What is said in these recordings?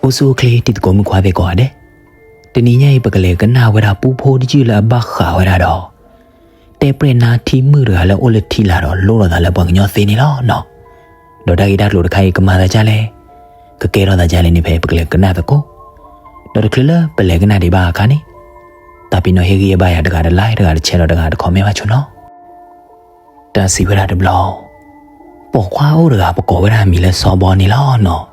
အိၣ်ဆူၣ်အိၣ်ချ့တံၤသကိးမုၣ်ခွါသ့ၣ်ကိးဂၤဒဲး, တနံၤညါအံၤ ပကလဲၤကနၣ်ဝဲဒၣ်ပူဖိတယုၢ်လၢအဘၣ်ဃးဝဲဒၣ်ဒီး တဲပျဲၢ်နါထံမုၣ်တဂၤလၢအိၣ်လၢထံလာ်ဒီးလိၣ်ထီၣ်သးလၢပှၤကညီသ့န့ၣ်လီၤနီၤ. ဒီးတၢ်ဂ့ၢ်တၢ်ကျိၤတခါအံၤ ကမၤသးဒ်လဲၣ်, ကကဲထီၣ်သးဒ်လဲၣ်န့ၣ် ဖဲပကလဲၤကနၣ်သကိး, ဒီးတချုးလၢပလဲၤကနၣ်ဒံးဘၣ်အခါန့ၣ်, တၢ်ပ့ၤနီၣ်ဟ့ၣ်ဂံၢ်ဟ့ၣ်ဘါယၤတဂၤတlike, တဂၤတshareဒီးတဂၤတcommentဘၣ်ဆိနီၤ. တၢ်စံးဝဲဒၣ်တဘျီ, ပိာ်ခွါအိၣ်တဂၤ ပကိးဝဲဒၣ်အမံၤလၢစီၤဘီန့ၣ်လီၤနီၤ.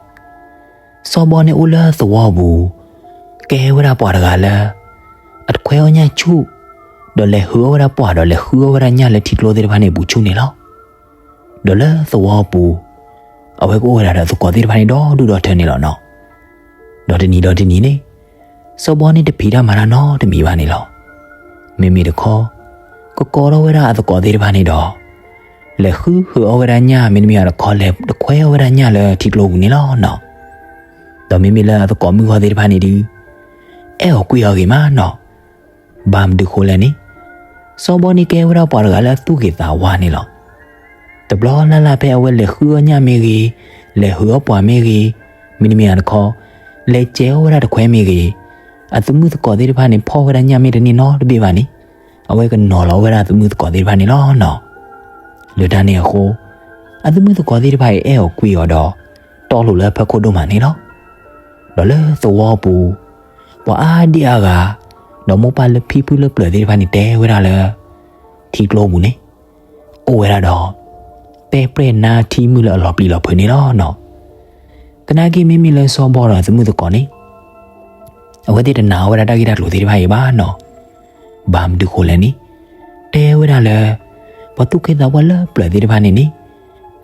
စီၤဘီန့ၣ်အိၣ်လၢသဝီပူၤ, ကဲဝဲဒၣ်ပှၤတဂၤလၢ အတခွဲအီၣ်ညၣ်ဆူၣ်, ဒီးလဲၤဟုးအီၣ်ဝဲဒၣ်ပှာ်ဒီးလဲၤဃုအီၣ်ဝဲဒၣ်ညၣ်လၢထံကျိသ့ၣ်တဖၣ်န့ၣ်အပူၤဆူၣ်န့ၣ်လီၤ. ဒီးလၢသဝီပူၤ, အဝဲကအိၣ်ဝဲဒၣ်ဒီးအသကိးသ့ၣ်တဖၣ်န့ၣ်ဒီဒူၣ်ဒီထၢန့ၣ်လီၤနီၤ. ဒီးတနံၤဒီးတနံၤန့ၣ်, စီၤဘီန့ၣ်တဖံးတၢ်မၤတၢ်နီတမံၤဘၣ်န့ၣ်လီၤ. မ့မ့ၢ်တခီ, ကကိးထီၣ်ဝဲဒၣ်အသကိးသ့ၣ်တဖၣ်န့ၣ်ဒီး လဲၤဃုဟုးအီၣ်ဝဲဒၣ်ညၣ်, မ့တမ့ၢ်တခီလဲၤတခွဲအီၣ်ဝဲဒၣ်ညၣ်လၢထံကျိပူၤန့ၣ်လီၤနီၤ. ဒီးမ့မ့ၢ်လၢအသကိးမုၣ်ဂီၢ်သ့ၣ်တဖၣ်န့ၣ်ဒီး, အဲၣ်အီၤကွံအီၤဂ့ၤမးနီၤ. ဘၣ်မနုၤဃိလဲၣ်န့ၣ်, စီၤဘီန့ၣ်ကဲဝဲဒၣ်ပှၤတဂၤလၢအသူၣ်ဂ့ၤသးဝါန့ၣ်လီၤ. တဘျီလၢ်လၢ်ဖဲအဝဲလဲၤဃုအီၣ်ညၣ်မ့ၢ်ဂ့ၤ, လဲၤဟုးအီၣ်ပှာ်မ့ၢ်ဂ့ၤ, မ့တမ့ၢ်တခီ, လဲၤစဲးအီၣ်ဝဲဒၣ်တခွဲမ့ၢ်ဂ့ၤ, အသမုၣ်သကိးသ့ၣ်တဖၣ်န့ၣ် ဖီၣ်ဝဲဒၣ်ညၣ်မ့ၢ်တန့ၢ်နီတဘ့ၣ်ဘၣ်န့ၣ်, အဝဲကနီၤလီၤဝဲဒၣ်အသမုၣ်သကိးသ့ၣ်တဖၣ်န့ၣ်လီၤနီၤ. လၢတၢ်န့ၣ်အဃိ, အသမုၣ်သကိးသ့ၣ်တဖၣ်အံၤအဲၣ်အီၤကွံအီၤဒီး, တီလိာ်လၢအဖီခိၣ်ဒိၣ်မးန့ၣ်လီၤ. ဒီးလၢသဝီပူၤ, ပှၤအါဒံအါဂၤ, ဒီးမိၢ်ပၢ်လၢဖံဖုလၢပျၢၤသ့ၣ်တဖၣ်န့ၣ်တဲဝဲဒၣ်လၢ ထံကျိပူၤန့ၣ် အိၣ်ဝဲဒၣ်ဒီး တဲပျဲၢ်နါထံမုၣ်လၢအလီၤပျံၤလီၤဖုးန့ၣ်လီၤနီၤ. သနာ်က့မ့မ့ၢ်လၢစီၤဘီဒီးအသမုၣ်သကိးန့ၣ်, အဝဲသ့ၣ်တနာ်အီၣ်ဝဲဒၣ်တၢ်ဂ့ၢ်တၢ်ကျိၤသ့ၣ်တဖၣ်အံၤဘၣ်နီၤ. ဘၣ်မနုၤဃိလဲၣ်န့ၣ်, တဲဝဲဒၣ်လၢ ပှၤသူၣ်ကဲသးပှၢ်လၢပျၢၤသ့ၣ်တဖၣ်န့ၣ်န့ၣ်,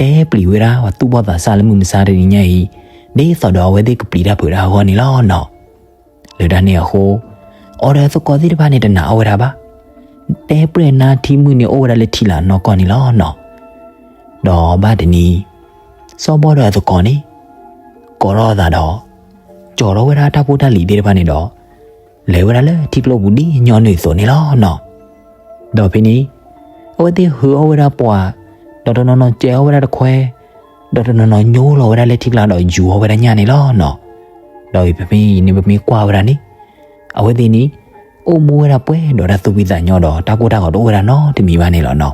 တဲပျံၤဝဲဒၣ်ပှၤသူၣ်ဘီၣ်သးစၢ်လၢမုၢ်မဆါတနံၤညါအံၤ, ဒ်သိးဒီးအဝဲသ့ၣ်ကပျံၤတၢ်ဖုးတၢ်အဂီၢ်န့ၣ်လီၤနီၤ. လၢတၢ်န့ၣ်အဃိ, အီၤဒီးအသကိးသ့ၣ်တဖၣ်န့ၣ်တနာ်အီၣ်ဝဲဒၣ်ဘၣ်. တဲပျဲၢ်နါထံမုၣ်န့ၣ်အိၣ်ဝဲဒၣ်လၢထံလာ်နီၢ်ကီၢ်န့ၣ်လီၤနီၤ. ဒီးဘၣ်တနံၤ, စီၤဘီဒီးအသကိးန့ၣ် ကိးထီၣ်အသးဒီး ကၠီၤထီၣ်ဝဲဒၣ်တၢ်ဖိတၢ်လံၤသ့ၣ်တဖၣ်န့ၣ်ဒီး လဲၤဝဲဒၣ်လၢထံကျိပူၤဒ်ညီနုၢ်အသိးန့ၣ်လီၤနီၤ. ဒီးဖဲန့ၣ်, အဝဲသ့ၣ်ဟုးအီၣ်ဝဲဒၣ်ပှာ်, ဒီးတနီၤနီၤစဲးအီၣ်ဝဲဒၣ်တခွဲ, ဒီးတနီၤနီၤညိလီၤဝဲဒၣ်လၢထံကျါဒီးယူၤအီၣ်ဝဲဒၣ်ညၣ်န့ၣ်လီၤနီၤ. ဒီးဖဲဖဲအံၤန့ၣ်ပမ့ၢ်ကွၢ်ဝဲဒၣ်န့ၣ်, အဝဲသ့ၣ်န့ၣ် အိၣ်မူဝဲဒၣ်ပှဲၤဒီးတၢ်သူၣ်ဖှံသးညီဒီးတၢ်ကိၢ်တၢ်ဂီၤတအိၣ်ဝဲဒၣ်နီတမံၤဘၣ်န့ၣ်လီၤနီၤ.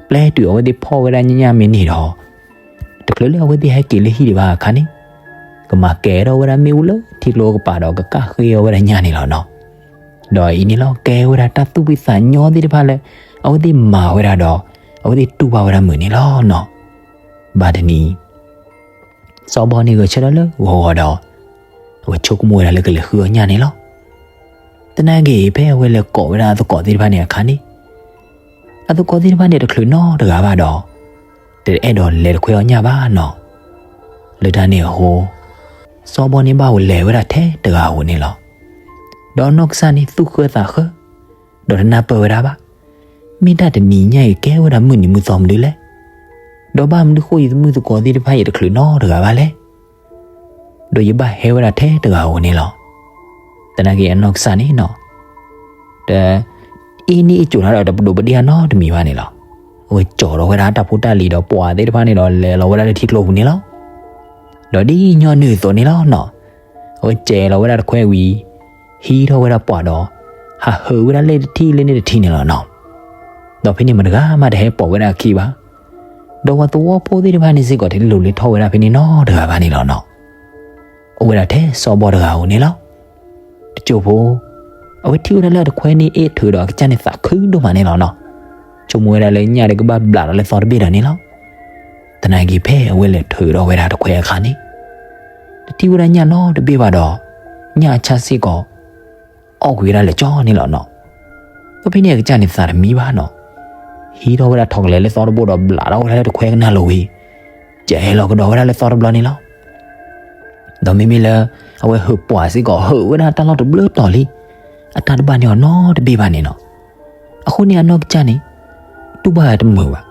ပျဲတုၤအဝဲသ့ၣ်ဖီၣ်ဝဲဒၣ်ညၣ်မ့ၢ်န့ၢ်ဒီး တချုးလၢအဝဲသ့ၣ်ဟဲက့ၤလၢဟံၣ်ဒံးဘၣ်အခါန့ၣ်, ကမၤကဲၤထီၣ်ဝဲဒၣ်မ့ၣ်အူလၢထံကျိကပၤဒီးကကၣ်ဃ့အီၣ်ဝဲဒၣ်ညၣ်န့ၣ်လီၤနီၤ. ဒီးအံၤန့ၣ်လီၤ ကဲဝဲဒၣ်တၢ်သူၣ်ဖှံသးညီသ့ၣ်တဖၣ်လၢ အဝဲသ့ၣ်မၤဝဲဒၣ်ဒီး အဝဲသ့ၣ်တူၢ်ဘၣ်ဝဲဒၣ်မုာ်န့ၣ်လီၤနီၤ. ဘၣ်တနံၤ စီၤဘီန့ၣ်ဂဲၤဆၢထၢၣ်လၢဂီၤဂီၤဒီး အဝဲဆိကမိၣ်ဝဲဒၣ်လၢကလဲၤဃုအီၣ်ညၣ်န့ၣ်လီၤ. သနာ်က့ ဖဲအဝဲလဲၤကိးဝဲဒၣ်အသကိးသ့ၣ်တဖၣ်န့ၣ်အခါန့ၣ်, အသကိးသ့ၣ်တဖၣ်န့ၣ်တချုးနီတဂၤဘၣ်ဒီး တအဲၣ်ဒိးလဲၤတခွဲအီၣ်ညၣ်ဘၣ်နီၤ. လၢတၢ်န့ၣ်အဃိ, စီၤဘီန့ၣ်ဘၣ်ဝဲလဲၤဝဲဒၣ်ထဲတဂၤဧိၤန့ၣ်လီၤ. ဒီးအနီၢ်ကစၢ်န့ၣ်သူၣ်ဃၢသးဃၢ, ဒီးတနၢ်ပၢၢ်ဝဲဒၣ်ဘၣ်, မ့ၢ်တၢ်တနံၤညါအံၤကဲဝဲဒၣ်မုၢ်နံၤမုၢ်သီမနုၤလဲၣ်. ဒီးဘၣ်မနုၤဃိယသမုၢ်သကိးသ့ၣ်တဖၣ်အံၤတချုးနီတဂၤဘၣ်လဲၣ်. ဒီးယဘၣ်ဟဲဝဲဒၣ်ထဲတဂၤဧိၤန့ၣ်လီၤ. သနာ်က့အနီၢ်ကစၢ်န့ၣ်နီၤ, တအ့န့ၢ်အ့ၣ်ကိၤတၢ်ဒီးတပဒိးပဒ့ၣ်အနီတမံၤဘၣ်န့ၣ်လီၤ. အဝဲကၠီၤထီၣ်ဝဲဒၣ်တၢ်ဖိတၢ်လံၤဒီးပှၤသ့ၣ်တဖၣ်န့ၣ်ဒီးလဲၤလီၤဝဲဒၣ်လၢထံကျိပူၤန့ၣ်လီၤ. ဒီးဒ်ညီနုၢ်အသိးန့ၣ်လီၤနီၤ, အဝဲစဲးလီၤဝဲဒၣ်တခွဲဝံၤ, ဟံးထီၣ်ဝဲဒၣ်ပှၤဒီး, ဟးဟုးဝဲဒၣ်လၢတထံၣ်လၢန့ၣ်တထံၣ်န့ၣ်လီၤနီၤ. ဒီးဖဲန့ၣ်မတဂၤမးတဟဲပိာ်ဝဲဒၣ်အခံဘၣ်. ဒီးပှၤသဝီဖိသ့ၣ်တဖၣ်န့ၣ်စ့ၢ်ကီးတလိၤလၢထီၣ်ဝဲဒၣ်ဖဲန့ၣ်နီတဂၤဘၣ်န့ၣ်လီၤနီၤ. အိၣ်ဝဲဒၣ်ထဲစီၤဘီတဂၤဧိၤန့ၣ်လီၤ. တစိၢ်ဖိ, အဝဲထံၣ်ဝဲဒၣ်လၢအတခွဲန့ၣ်အ့ၣ်ထုးဒီးအကစၢ်န့ၣ်သးခုဒိၣ်မးန့ၣ်လီၤနီၤ. ဆိကမိၣ်ဝဲဒၣ်လၢညၣ်ဒီးကဘၣ်ဘျးဒီးလၢသီတဘ့ၣ်ဒီးန့ၣ်လီၤ. သနာ်က့ဖဲအဝဲလဲၤထုးဒီးဝဲဒၣ်တခွဲအခါန့ၣ်, တထံၣ်ဝဲဒၣ်ညၣ်နီတဘ့ၣ်ဘၣ်ဒီး, ညၣ်အဆၣ်စ့ၢ်ကီး အီၣ်ကွံာ်ဝဲဒၣ်လဲၤကၠီန့ၣ်လီၤနီၤ. ဒီးဖဲန့ၣ်အကစၢ်န့ၣ်သးတမံဘၣ်နီၤ. ဟံးထီၣ်ဝဲဒၣ်ထိးကလဲၤလၢသီတဘိဒီးဘျးထီၣ်ဝဲဒၣ်လၢတခွဲကနၣ်လိၤဝံၤ, စဲးလီၤကဒီးဝဲဒၣ်လၢသီတဘျီန့ၣ်လီၤ. ဒီးမ့မ့ၢ်လၢ အဝဲဟုးပှၤစ့ၢ်ကီးဟုးဝဲဒၣ်တၢ်လီၢ်တဘျုးတီၤလံ, အတၢ်တဘၣ်န့ၢ်အီၤနီတဘ့ၣ်ဘၣ်န့ၣ်နီၤ. အဃိန့ၣ်အနီၢ်ကစၢ်န့ၣ် တူၢ်ဘၣ်ဝဲတမုာ်ဘၣ်,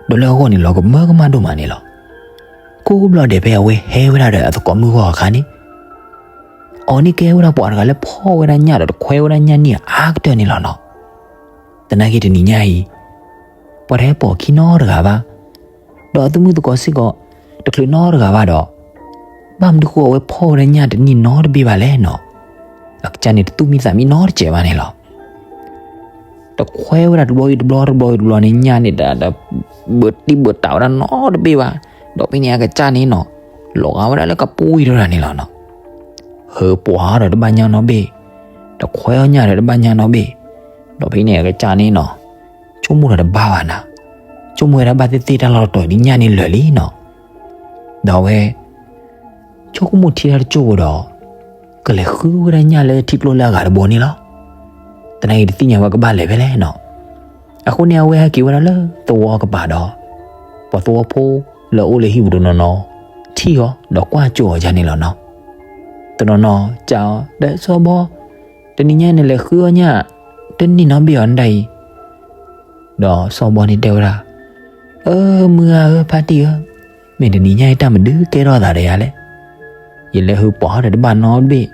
ဒီးလၢအဂီၢ်န့ၣ်လီၤကမၢကမၣ်ဒိၣ်မးန့ၣ်လီၤ. ကိးဘျီဒဲးဖဲအဝဲဟဲဝဲဒၣ်ဒီးအသကိးမုၣ်ဂီၢ်အခါန့ၣ်, အီၤန့ၣ်ကဲဝဲဒၣ်ပှၤတဂၤလၢဖီၣ်ဝဲဒၣ်ညၣ်ဒီးတခွဲဝဲဒၣ်ညၣ်န့ၢ်အါကတၢၢ်န့ၣ်လီၤနီၤ. သနာ်က့တနံၤညါအံၤ, ပှၤတဟဲပိာ်ခံနီတဂၤဘၣ်, ဒီးအသမုၢ်သကိးစ့ၢ်ကီး တချုးနီတဂၤဘၣ်ဒီး, ဘၣ်မနုၤဃိအဝဲဖီၣ်ဝဲဒၣ်ညၣ်တန့ၢ်နီတဘ့ၣ်ဘၣ်လဲၣ်နီၤ. အကစၢ်န့ၣ်တသူၣ်မံသးမံနီတစဲးဘၣ်န့ၣ်လီၤ. တခွဲဝဲဒၣ်တဘျီအံၤတဘျီတဘျီအံၤတဘျီန့ၣ် ညၣ်န့ၣ်တၢ်တဘၢတံၢ်ဘၢတၢ်ဝဲဒၣ်နီတဘ့ၣ်ဘၣ်. ဒီးဖဲန့ၣ်အကစၢ်န့ၣ်နီၤ လီၤဂာ်ဝဲဒၣ်လၢကပူၤအံၤတရၣ်န့ၣ်လီၤနီၤ. ဟုးပှၤဒီးတဘၣ်ညၣ်နီတဘ့ၣ်, တခွဲအီၣ်ညၣ်ဒီးတဘၣ်ညၣ်နီတဘ့ၣ်. ဒီးဖဲန့ၣ်အကစၢ်န့ၣ်နီၤ ဆိကမိၣ်ဒီးတဘၣ်ဘၣ်နၤ, ဆိကမိၣ်ဝဲဒၣ်ဘၣ်သ့ၣ်သ့ၣ်တၢ်လီၢ်တတီၤဒ်ညၣ်န့ၣ်လၢာ်လံနီၤ. ဒီးအဝဲ ဆိကမိၣ်ထံတၢ်တကၠိၢ်ဖိဒီး ကလဲၤဃုဝဲဒၣ်ညၣ်လၢထံကျိလၢအဂၤတဘိန့ၣ်လီၤ. သနာ်က့တသ့ၣ်ညါဝဲကဘၣ်လဲၤဖဲလဲၣ်နီၤ. အဃိန့ၣ်အဝဲဟဲက့ၤဝဲဒၣ်လၢသဝီကပၤဒီး ပှၤသဝီဖိလၢအအိၣ်လၢဟံၣ်ပူၤတနီၤနီၤ ထံၣ်အီၤဒီးကွၢ်ကၠိအီၤယါန့ၣ်လီၤနီၤ. တနီၤနီၤကးအီၤ ဒီးစီၤဘီ တနံၤညါအံၤနလဲၤဃုအီၣ်ညၣ် တန့ၢ်နီတဘ့ၣ်အီၤနဒၣ်အံၤ. ဒီးစီၤဘီန့ၣ်တဲဝဲဒၣ် အၢ မုၢ်ဂၤဧၢ ဖါတံၢ်ဧၢ, မ့ၢ်တနံၤညါအံၤတၢ်မနုၤကဲထီၣ်သးဒီးယၤလဲၣ်. ယလဲၤဟုးပှၤဒီးတဘၣ်နီတဘ့ၣ်,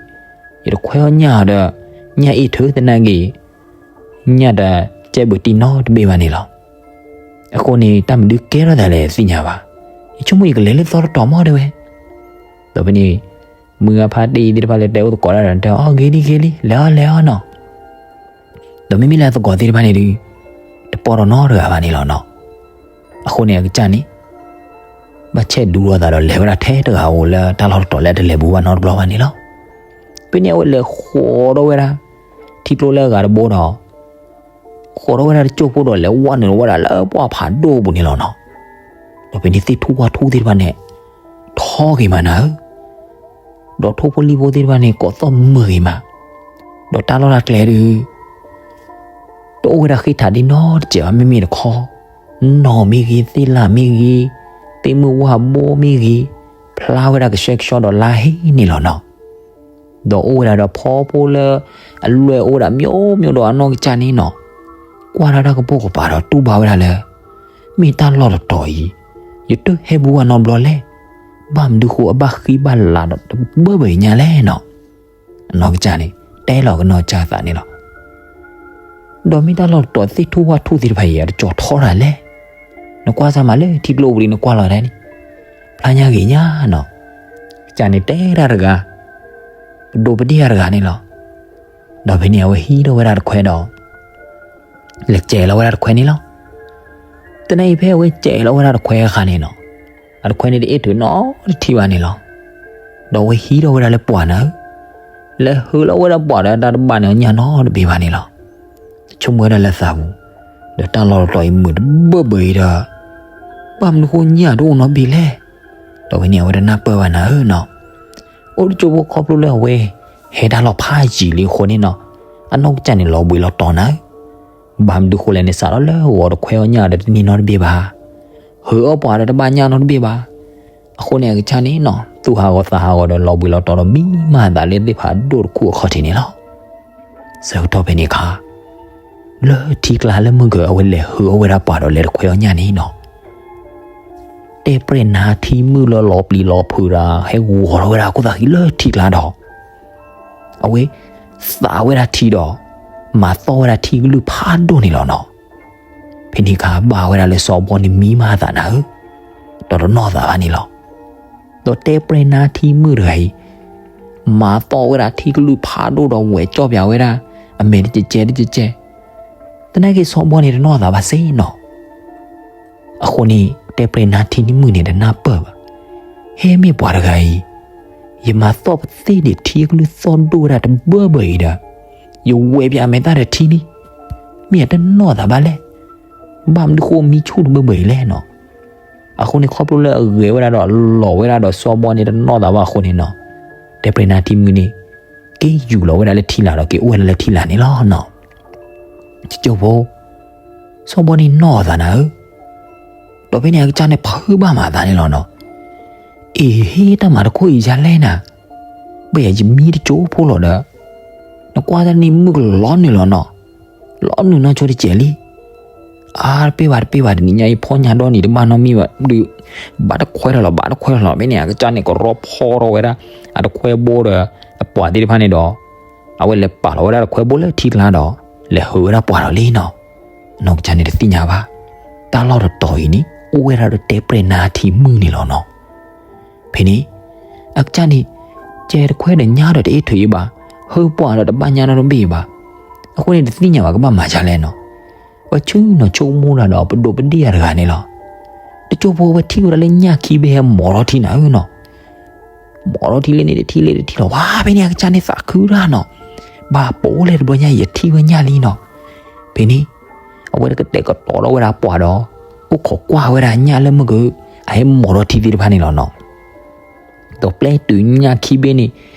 ယတခွဲအီၣ်ညၣ်အီၤဒီး ညၣ်အ့ၣ်ထုးသနာ်က့ ညၣ်တကဲဘၢတံၢ်နီတဘ့ၣ်ဘၣ်န့ၣ်လီၤ. အဃိန့ၣ် တၢ်မနုၤကဲထီၣ်သးလဲၣ်သ့ၣ်ညါဘၣ်, ယဆိကမိၣ်ယကလဲၤလၢသီတတီၤမီၢ်တဲဝဲ. ဒီးဖဲန့ၣ် မုၢ်ဂၤဖါတံၢ်သ့ၣ်တဖၣ်လၢတဲအိၣ်သကိးတၢ်ဒီးတဲအီၤ ဂ့ၤလံဂ့ၤလံ လဲၤအီၤလဲၤအီၤနီၤ. ဒီးမ့မ့ၢ်လၢအသကိးသ့ၣ်တဖၣ်န့ၣ်ဒုး တပိာ်ထီၣ်နီတဂၤဘၣ်န့ၣ်လီၤနီၤ. အဃိန့ၣ်အကစၢ်န့ၣ် ဘၣ်ဆဲးဒူထီၣ်သးဒီးလဲၤဝဲဒၣ်ထဲတဂၤဧိၤလၢတၢ်လီၢ်တတီၤလၢအတလဲၤဘူးဘၣ်နီတဘျီဘၣ်န့ၣ်လီၤ. ဖဲန့ၣ်အဝဲလဲၤဃီၤထီၣ်ဝဲဒၣ် ထံကျိလၢအဂၤတဘိဒီး ဃီၤထီၣ်ဝဲဒၣ်တကၠိၢ်ဖိဒီးလဲၤဝဲနုာ်ဝဲဒၣ်လၢပှၢ်ဖးဒိၣ်ပူၤန့ၣ်လီၤနီၤ. ဒီးဖဲန့ၣ်သ့ၣ်ထူၣ်ဝၣ်ထူၣ်သ့ၣ်တဖၣ်န့ၣ် ထီၣ်ဂ့ၤမးနၤဧၢ ဒီးထိၣ်ဖိလံၣ်ဖိသ့ၣ်တဖၣ်န့ၣ် ကိးသီၣ်မုာ်ဂ့ၤမး, ဒီးတၢ်လီၢ်တၢ်ကျဲဒုး တအိၣ်ဝဲဒၣ်ဃ့ထးဒ်နီတစဲးဘၣ် မ့မ့ၢ်တခီ, နီၢ်မ့ၢ်ဂ့ၤ သ့ၣ်လၣ်မ့ၢ်ဂ့ၤ, သ့ၣ်မုၢ်ဝၣ်ဘိမ့ၢ်ဂ့ၤ, ဖျါဝဲဒၣ်ကဆှဲကဆှီဒီးလါဟ့န့ၣ်လီၤနီၤ. ဒီးအိၣ်ဝဲဒၣ်ဒီးဖီဖိလၢ အလွဲၢ်အိၣ်ဝဲဒၣ် မျိုးမျိုး ဒီးအနီၢ်ကစၢ်န့ၣ်နီၤ, ကွၢ်တၢ်တၢ်ကပိာ်ကပၤဒီးတူၢ်ဘၣ်ဝဲဒၣ်လၢ မ့ၢ်တၢ်လီၢ်တတီၤအံၤ ယတဟဲဘူးဘၣ်နီတဘျီလဲၣ်, ဘၣ်မနုၤဃိအဘၣ်ဃံဘၣ်လၤဒီးတဘၢဘၢအံၤညါလဲၣ်နီၤ. အနီၢ်ကစၢ်န့ၣ် တဲလီၤကနီၢ်ကစၢ်သးန့ၣ်လီၤ. ဒီးမ့ၢ်တၢ်လီၢ်တတီၤသ့ၣ်ထူၣ်ဝၣ်ထူၣ်သ့ၣ်တဖၣ်အံၤ အတကၠီၤထီတၢ်လဲၣ်, နကွၢ်စၢ်မးလၢထံကျိပူၤလံ နကွၢ်လီၤဒၣ်န့ၣ် ဖျါညါဂ့ၤညါနီၤ. ကစၢ်န့ၣ်တဲတၢ်တဂၤ ပဒိးပဒ့ၣ်တၢ်တဂၤန့ၣ်လီၤ. ဒီးဖဲန့ၣ်အဝဲဟံးထီၣ်ဝဲဒၣ်တခွဲဒီး လဲၤစဲးလီၤဝဲဒၣ်တခွဲန့ၣ်လီၤ. သနာ်က့ဖဲအဝဲစဲးလီၤဝဲဒၣ်တခွဲအခါန့ၣ်နီၤ, အတခွဲန့ၣ်တအ့ၣ်ထုးနီတထံၣ်ဘၣ်န့ၣ်လီၤ. ဒီးအဝဲဟံးထီၣ်ဝဲဒၣ်လၢပှၢ်နၤဧၢ, လဲၤဟုးလီၤဝဲဒၣ်ပှၢ်ဒီးတၢ်တဘၣ်န့ၣ်အီၤညၣ်နီတဘ့ၣ်ဘၣ်န့ၣ်လီၤ. ဆိကမိၣ်ဝဲဒၣ်လၢသးပူၤ, ဒီးတၢ်လီၢ်တတီၤအံၤမုာ်တဘၢဘၢအံၤဒီး ဘၣ်မနုၤဃိညၣ်တအိၣ်နီတဘ့ၣ်လဲၣ်. ဒီးဖဲန့ၣ်အဝဲတနၢ်ပၢၢ်ဘၣ်နၤဧၢနီၤ. အိၣ်တကၠိၢ်ဖိခီဖျိလၢအဝဲ ဟဲတၢ်လီၢ်ဖးယံာ်လံအဃိန့ၣ်နီၤ, အနီၢ်ကစၢ်န့ၣ်လီၤဘှံးလီၤတီၤနၤဧၢ. ဘၣ်မနုၤဃိလဲၣ်န့ၣ် စးထီၣ်လၢဂီၤတခွဲအီၣ်ညၣ်ဒီးတန့ၢ်နီတဘ့ၣ်ဘၣ်, ဟုးအီၣ်ပှၤဒီးတဘၣ်ညၣ်နီတဘ့ၣ်ဘၣ်. အဃိန့ၣ်အကစၢ်န့ၣ်နီၤ သူၣ်ဟးဂီၤသးဟးဂီၤဒီးလီၤဘှံးလီၤတီၤဒီးမံမၤအသးလၢသ့ၣ်ဖးဒိၣ်တခူၣ်အခီၣ်ထံးန့ၣ်လီၤ. ဆၢကတီၢ်ဖဲန့ၣ်အခါ လၢထံကျါလၢမုၢ်ကၢၤအဝဲလဲၤဟုးအီၣ်ဝဲဒၣ်ပှၤဒီးလဲၤတခွဲအီၣ်ညၣ်န့ၣ်နီၤ, တဲပြဲၢ်နါထံမုၣ်လၢလီၤပျံၤလီၤဖုးဒီး ဟဲဂီၤထီၣ်ဝဲဒၣ်အခိၣ်သးဃံလၢထံကျါဒီး အဝဲ သးဝဲဒၣ်ထံဒီး မၤသီၣ်ဝဲဒၣ်ထံကလုၢ်ဖးဒိၣ်န့ၣ်လီၤနီၤ. ဖဲန့ၣ်အခါဘၣ်ဝဲဒၣ်လၢစီၤဘီန့ၣ်မံမၤအသးနၤဧၢ, ဒီးတနီၣ်သးဘၣ်န့ၣ်လီၤ. ဒီးတဲပြဲၢ်နါထံမုၣ်တဂၤအံၤ မၤသီၣ်ဝဲဒၣ်ထံကလုၢ်ဖးဒိၣ်ဒီးဝဲကၠီၣ်ပၠးဝဲဒၣ် အမဲာ်တကဲးကဲးတကဲးကဲး, သနာ်က့စီၤဘီန့ၣ်တနီၣ်သးဘၣ်စ့ၢ်နီၤ. အဃိန့ၣ် တဲပြဲၢ်နါထံန့ၣ်မုၣ်န့ၣ်တနၢ်ပၢၢ်ဘၣ်, ဟဲမ့ၢ်ပှၤတဂၤအံၤ ယမၤသီၣ်ပသ့ၣ်ဒံးထံကလုၢ်သီၣ်ဒိၣ်ဝဲဒၣ်တဘၢဘၢအံၤဒီး ယဝဲပၠးအမဲာ်သၣ်ဒီးထံလံ, မ့ၢ်အတနီၣ်သးဘၣ်လဲၣ်. ဘၣ်မနုၤဃိမံဆူၣ်တဘၢဘၢအံၤလဲၣ်နီၤ. အဃိန့ၣ်ခီဖျိလၢအဂဲၤဝဲဒၣ်ဒီးလီၤဝဲဒၣ်ဒီးစီၤဘီန့ၣ်တနီၣ်သးဘၣ်အဃိန့ၣ်နီၤ, တဲပြဲၢ်နါထံမုၣ်န့ၣ် က့ၤယူၤလီၤဝဲဒၣ်လၢထံလာ်ဒီးက့ၤအိၣ်ဝဲဒၣ်လၢထံလာ်န့ၣ်လီၤနီၤ. ကၠိဖိ စီၤဘီန့ၣ်နီၣ်အသးနၤဧၢ, ဒီးဖဲန့ၣ်အကစၢ်န့ၣ်ဖုးဘၣ်မးအသးန့ၣ်လီၤနီၤ. အ့ ဟ့ၣ်တၢ်မၤတခိၣ်အံၤယၤလဲၣ်နၤ, ဘၣ်ယၤယမံတကၠိဖိလီၤဒီး နကွၢ်တၢ်န့ၣ်မုၢ်ကလီၤနုာ်လီၤနီၤ, လီၤနုာ်နီၢ်ဆိတစဲးလံ. အါ တပ့ၢ်ဘၣ်တပ့ၢ်ဘၣ် တနံၤညါအံၤဖီၣ်ညါဒီနံၤတဘၣ်နီတမံၤဘၣ်ဒီး ဘၣ်တခွဲထီၣ်လီၤ ဘၣ်တခွဲထီၣ်လီၤ. ဖဲန့ၣ်အကစၢ်န့ၣ်ကရီဖီထီၣ်ဝဲဒၣ် အတခွဲဘိဒီး အပှၤသ့ၣ်တဖၣ်န့ၣ်ဒီး အဝဲလဲၤပာ်လီၤဝဲဒၣ်တခွဲဘိလၢထံကျါဒီး လဲၤဟုးဝဲဒၣ်ပှၤဒီးလံနီၤ. အနီၢ်ကစၢ်န့ၣ်တသ့ၣ်ညါဘၣ်, တၢ်လီၢ်တတီၤအံၤန့ၣ် အိၣ်ဝဲဒၣ်ဒီးတဲပြဲၢ်နါထံမုၣ်န့ၣ်လီၤနီၤ. ဖဲန့ၣ် အကစၢ်န့ၣ် ကဲတခွဲဒီးညၣ်ဒီးတအ့ၣ်ထုးအံၤဘၣ်, ဟၢပှၢ်ဒီးတဘၣ်ညၣ်နီတဘ့ၣ်အံၤဘၣ်. အဃိန့ၣ်တသ့ၣ်ညါဘၣ်ကဘၣ်မၤဒ်လဲၣ်နီၤ. ဝဲဆ့ၣ်နီၤဆိကမိၣ်တၢ်ဒီးပဒိးပဒ့ၣ်အတဂၤန့ၣ်လီၤ. တကၠိဖိဝဲထံၣ်ဝဲဒၣ်လၢညၣ်ခံဘ့ၣ်ဟဲမိာ်ထီၣ်ထံနၤဧၢနီၤ. မိာ်ထီၣ်ထံလၢန့ၣ်တထံၣ်လၢတထံၣ်လီၤ. ဝါဖဲန့ၣ်အကစၢ်န့ၣ်သးခုတၢ်နီၤ. ဘၣ်ပိာ်လဲၣ်တဘျီညါအံၤယထံၣ်ဝဲညၣ်လံနီၤ. ဖဲန့ၣ် အဝဲကတဲာ်ကတီၤထီၣ်ဝဲဒၣ်ပှၢ်ဒီး အိၣ်ခိးကွၢ်ဝဲဒၣ်ညၣ်လၢမုၢ်က အဟဲမိာ်ထီၣ်ထံသ့ၣ်တဖၣ်န့ၣ်လီၤနီၤ. ဒီးပျဲတုၤညၣ်ခံဘ့ၣ်န့ၣ်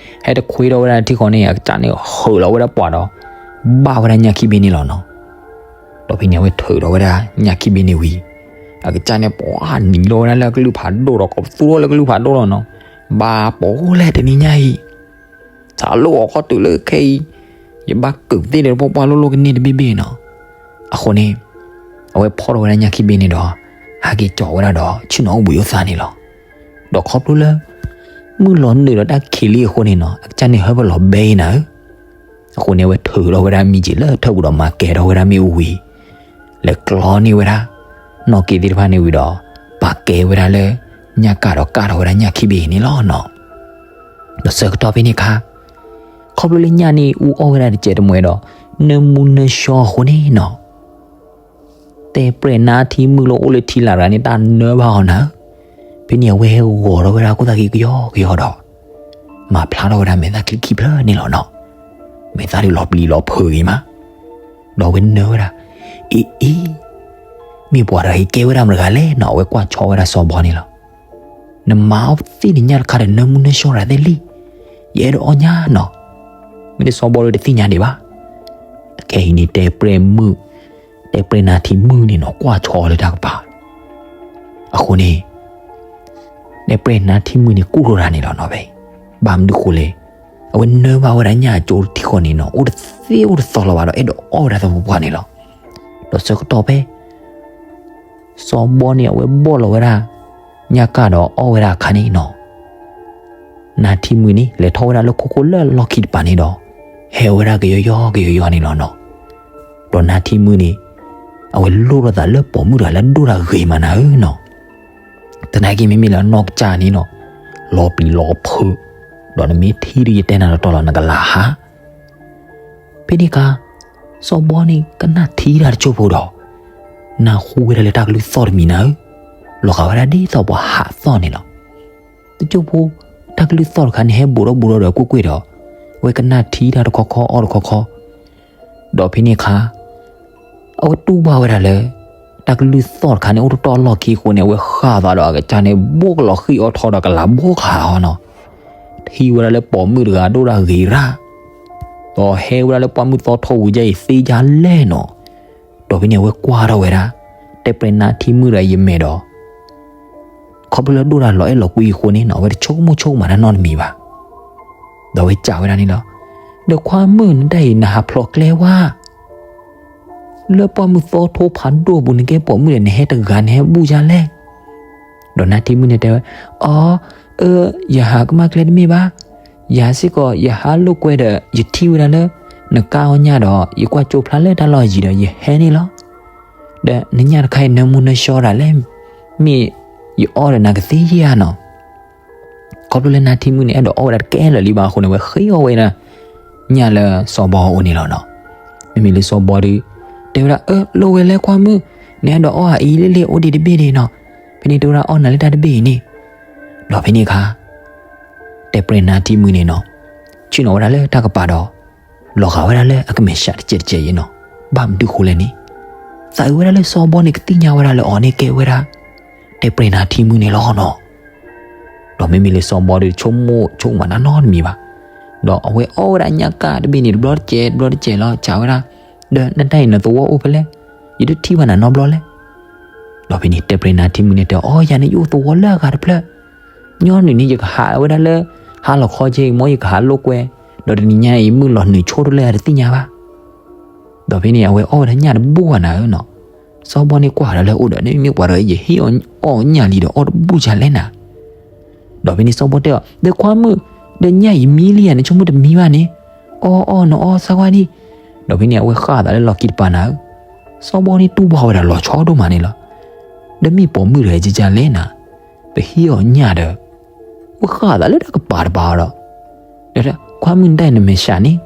ဟဲတခွဲထီၣ်ဝဲဒၣ်ထံဃီန့ၣ် အကစၢ်န့ၣ်ဟၢးလီၤဝဲဒၣ်ပှၢ်ဒီး ဘၣ်ဝဲဒၣ်ညၣ်ခံဘ့ၣ်န့ၣ်လီၤနီၤ. ဒီးဖဲန့ၣ်အဝဲထုးထီၣ်ဝဲဒၣ်ညၣ်ခံဘ့ၣ်န့ၣ်ဝံၤ အကစၢ်န့ၣ်ပှၤနံၤလီၤဝဲဒၣ်လၢအကလုၢ်ဖးဒိၣ်ဒီး ကိးပသူထီၣ်လၢကလုၢ်ဖးဒိၣ်လီၤနီၤ. ဘၣ်ပိာ်လဲၣ်တနံၤညါအံၤ သးလိၣ်အီၤခီတုၤလၢခဲအံၤ ယဘၣ်ကုာ်သ့ၣ်ဒီးပှၢ်ပှၢ်လိၣ်လိၣ်ကန့ၢ်တဘ့ၣ်ဘ့ၣ်နီၤ. အဃိန့ၣ် အဝဲဖီၣ်ထီၣ်ဝဲဒၣ်ညၣ်ခံဘ့ၣ်န့ၣ်ဒီး ဟဲက့ၤကၠီဝဲဒၣ်ဒီး ဆ့ၣ်နီၤအိၣ်ဘှံးအိၣ်သါန့ၣ်လီၤ. ဒီးခီဖျိလၢ မုၢ်လီၤနုာ်ဒီးတၢ်ခံးလံအဃိန့ၣ်နီၤ အကစၢ်န့ၣ်ဟၢဖၢလီၤဘဲအံၤနၤဧၢ. အဃိန့ၣ် အဝဲထုးထီၣ်ဝဲဒၣ်မံၤက့ၤလၢထၢၣ်ပူၤဒီးမၤကဲၤထီၣ်ဝဲဒၣ်မ့ၣ်အူဝံၤ လဲၤကျီန့ၢ်ဝဲဒၣ် နီၣ်က့သ့ၣ်တဖၣ်န့ၣ်ဝံၤဒီး ပာ်ကဲဝဲဒၣ်လၢ ညၣ်ကၢ်ဒီးကၢ်ထီၣ်ဝဲဒၣ်ညၣ်ခံဘ့ၣ်အံၤန့ၣ်လီၤနီၤ. ဒီးဆၢကတီၢ်ဖဲန့ၣ်အခါ ခီဖျိလၢညၣ်န့ၣ်အူအီၣ်ဝဲဒၣ်တစဲးတမှဲဒီး နၢမူနၢဆှီအဃိန့ၣ်နီၤ တဲပြဲၣ်နါထံမုၣ်လၢအိၣ်လၢထံလာ်တဂၤန့ၣ် တၢ်နၢဘၣ်အီၤနၤဧၢ. ဖဲန့ၣ်အဝဲဟဲဂီၤထီၣ်ဝဲဒၣ်ခိၣ်သၣ်ခံကယီကယီဒီး မၤဖျါထီၣ်ဝဲဒၣ်မဲာ်သၣ်ချံခံဖျၢၣ်န့ၣ်လီၤနီၤ. မဲာ်သၣ်ဒုးလီၤပျံၤလီၤဖုးဂ့ၤမး ဒီးအဝဲနၢဝဲဒၣ် အ့အ့ မ့ၢ်ပှၤတဂၤအံၤကဲဝဲဒၣ်မတဂၤလဲၣ်နီၤ. အဝဲကွၢ်ဆီဝဲဒၣ်စီၤဘီန့ၣ်လီၤ. နမၤအီၣ်သ့ၣ်နညၣ်တခါဒီးနၢမူနၢဆှီရၤသ့ၣ်လံ. ယအဲၣ်ဒိးအီၣ်ညၣ်နီၤ. မ့ၢ်လၢစီၤဘီဒီးတသ့ၣ်ညါဒံးဘၣ်. ခဲအံၤန့ၣ်တဲပြဲၣ်မုၣ် တဲပြဲၣ်နါထံမုၣ်န့ၣ်နီၤ ကွၢ်ဆီလၢတၢ်ကပၤ အဃိန့ၣ် တဲပြဲၣ်နါထံမုၣ်န့ၣ်ကူၣ်ထီၣ်တၢ်န့ၣ်လီၤနီၤဖဲ ဘၣ်မနုၤဃိလဲၣ် အဝဲနၢဘၣ်ဝဲဒၣ်ညၣ်အကၠိတထံဃီန့ၣ်နီၤ အိၣ်တသ့အိၣ်တသီလၢၤဘၣ်ဒီး အဲၣ်ဒိးအီၣ်ဝဲဒၣ်သပှၢ်ပှၢ်န့ၣ်လီၤ. ဒီးဆၢကတီၢ်ဖဲ စီၤဘီန့ၣ် အဝဲဘီၣ်လီၤဝဲဒၣ် ညၣ်ကၢ်ဒီးအီၣ်ဝဲဒၣ်အခါန့ၣ်နီၤ နါထံမုၣ်န့ၣ် လဲၤထီၣ်ဝဲဒၣ်လၢခိခိၣ်လၢအလီၢ်ခံတပၤန့ၣ်ဒီး ဟဲဝဲဒၣ်ကယီယီကယီယီန့ၣ်လီၤနီၤ. ဒီးနါထံမုၣ်န့ၣ် အဝဲလိၣ်ထီၣ်သးလၢပိာ်မုၣ်တဂၤလၢအဒိၣ်တၢ်ဂ့ၤမးနၤဧၢနီၤ. သနာ်က့မ့မ့ၢ်လၢအနီၢ်ကစၢ်န့ၣ်နီၤ လီၤပျံၤလီၤဖုး ဒီးနမ့ၢ်ထံၣ်ဒီးယတဲနၤတီတီလီၤ နကလၤဟါ ဖဲန့ၣ်အခါ စီၤဘီန့ၣ်ကနၣ်ထံတၢ်တစိၢ်ဖိဒီး နၢ်ဟူဝဲဒၣ်လၢတၢ်ကလုၢ်သီၣ်တမံၤနၤဧၢ, လီၤဂာ်ဝဲဒၣ်ဒ်သိးပှၤဟးသီၣ်န့ၣ်လီၤ. တစိၢ်ဖိ တၢ်ကလုၢ်သီၣ်တခါန့ၣ် ဟဲဘူးဒီးဘူးဒီးဒီးကွ့ၢ်ကွ့ၢ်ဒီး အဝဲကနၣ်ထံတၢ်တခီခီအီၣ်တခီခီ ဒီးဖဲန့ၣ်အခါ အဝဲတူၢ်ဘၣ်ဝဲဒၣ်လၢ တၢ်ကလုၢ်သီၣ်တခါန့ၣ် အိၣ်တတီၢ်အလီၢ်ခံအဃိန့ၣ် အဝဲဃၣ်သးဒီးအကစၢ်န့ၣ် ဘိၣ်ကလီၤဃံၣ်အီၣ်ထီၣ်ဒီးကလၤဘိခးအီၤနီၤ, ထံၣ်ဝဲဒၣ်လၢပိာ်မုၣ်တဂၤဒိၣ်ဒၣ်ဂ့ၤရၣ်, ဒီးဟဲဝဲဒၣ်လၢပှၢ်မုၢ်သီထိပူၤယဲအံၤသ့ယါလဲၣ်နီၤ. ဒီးဖဲန့ၣ်အဝဲကွၢ်ထီၣ်ဝဲဒၣ် တဲပြဲၢ်နါထံမုၣ်ဒီးအယမဲာ်ဒီး ခီဖျိလၢဒိၣ်တၢ်လီၤအဲၣ်လီၤကွံအဃိန့ၣ်နီၤ အဝဲတဆိကမိၣ်ဆိကမးတၢ်နီတမံၤဘၣ်. ဒီးအဝဲစံးဝဲဒၣ်န့ၣ်လီၤ, ဒီးခွါမုၣ်နတၢ်အံၤ နဟးဖျိးကျဲဝဲ လၢပှၢ်မုၢ်သီထိဖးဒိၣ်ပူၤ နကဲပိာ်မုၣ်ဒီး နဟဲတဂၤ နဟဲဘူၣ်ယါလဲၣ်. ဒီးနါထံမုၣ်န့ၣ်တဲဝဲ, အီ, အၢ, ယဟးကမၣ်ကျဲတမ့ၢ်ဘၣ်. ယၤစ့ၢ်ကီး ယဟးလိာ်ကွဲဒီး ယထံၣ်ဝဲဒၣ်လၢ နကအီၣ်ညၣ်ဒီး ယကွၢ်ကၠိဖျါလၢတၢ်လီၢ်ယံၤဒီး ယဟဲန့ၣ်လီၤ. ဒီးနညၣ်တခါအံၤ နၢမူနၢဆှီဒၣ်လဲၣ်, မ့ၢ်ယအီၣ်ဒီးနၤကသ့ဧါနီၤ. ခီဖျိလၢနါထံမုၣ်န့ၣ် အဲၣ်ဒိးအီၣ်ဝဲဒၣ်တကဲလၢာ်လံဘၣ်အဃိန့ၣ် အဝဲဃ့အီၣ်ဝဲဒၣ် ညၣ်လၢစီၤဘီအအိၣ်န့ၣ်လီၤနီၤ. မ့မ့ၢ်လၢစီၤဘီဒီး တဲဝဲဒၣ်, အၢ, လိၣ်ဝဲလဲၣ်ခွါမုၣ်, နအဲၣ်ဒိးအီၣ်အအံၤလၢလၢအိၣ်ဒံးတဘ့ၣ်ဒံးနီၤ. ဖဲန့ၣ်တဲဝဲဒၣ် အီၣ်နၤလၢတၢ်တဘ့ၣ်အံၤန့ၣ်. ဒီးဖဲန့ၣ်အခါ တဲပြဲၢ်နါထံမုၣ်န့ၣ်နီၤ, ဆ့ၣ်နီၤဝဲဒၣ်လၢတၢ်ကပၤဒီး လီၤဂာ်ဝဲဒၣ်လၢအကမဲာ်ဆှးတစဲးတစဲးအံၤနီၤ. ဘၣ်မနုၤဃိလဲၣ်န့ၣ်, သးအုးဝဲဒၣ်လၢစီၤဘီန့ၣ် ကသ့ၣ်ညါဝဲဒၣ်လၢအီၤန့ၣ်ကဲဝဲဒၣ် တဲပြဲၢ်နါထံမုၣ်န့ၣ်လီၤနီၤ. ဒီးမ့မ့ၢ်လၢစီၤဘီဒီး ဆိကမိၣ်ဆိကမးတၢ်နီတမံၤဘၣ်. ဒီးအဝဲအီၣ်ဝဲဒၣ်ညၣ်ကၢ်တဘ့ၣ်န့ၣ် တဘျီတစဲး တဘျီတစဲးလီၤ စံးဝဲဒၣ်, ဒီးနတၢ်အံၤနသဝီအိၣ်ဖဲလဲၣ်, ယတထံၣ်ဘၣ်နၤနီတဘျီလဲၣ်. ဒီးဖဲန့ၣ် တဲပြဲၢ်နါထံမုၣ်န့ၣ်တဲအီၤ, ယၤန့ၣ်ယအိၣ်သဝီလၢအဂၤတဖျၢၣ်, ညီနုၢ်န့ၣ် ယကဟးဝဲဒၣ်လၢ ဟါလီၤခီကဲအံၤ မ်ယကဟးလိာ်ကွဲ, ဒီးတနံၤညါအံၤ မုၢ်လီၤနုာ်ဆိတလဲၣ်တသ့ၣ်ညါဘၣ်. ဒီးဖဲန့ၣ် အဝဲအီၣ်ဝဲဒၣ်ညၣ်တဘူၣ်ဘၣ်နၤဧၢနီၤ. စီၤဘီန့ၣ်ကွၢ်ဒီးလၢအအိၣ်ဒီး မ့မ့ၢ်ပှၤဒီး ယဟ့ၣ်အီၣ်ညၣ်လံဒီး အီၣ်တဘူၣ်ယါလဲၣ်နၤ. ဒီးဖဲန့ၣ်စီၤဘီတဲအီၤ, ဒီးခွါမုၣ်, ဒီးညၣ်အံၤမံလံဧါ, နဆိကမိၣ်တမံဘၣ်န့ၣ်, အီၣ်အီၣ်နအီၣ်စၢ်ဝါဒံး. ဒီးဖဲန့ၣ် အဝဲဃၣ်သးလၢလီၢ်ခံတပၤနၤဧၢ, စီၤဘီန့ၣ်တူၢ်ဘၣ်ဝဲဒၣ်လီၤဆီဒိၣ်မးန့ၣ်လီၤ. ဒီးမ့ၢ်ပိာ်မုၣ်တဂၤယါလဲၣ်နၤ, ပဟ့ၣ်အီၤညၣ်ဒီး ဝဲဃၣ်သးလၢတၢ်ကပၤတပၤဒီး, ဒီးခွါမုၣ် နတၢ်အံၤနမဲာ်ဆှးန့ၣ်,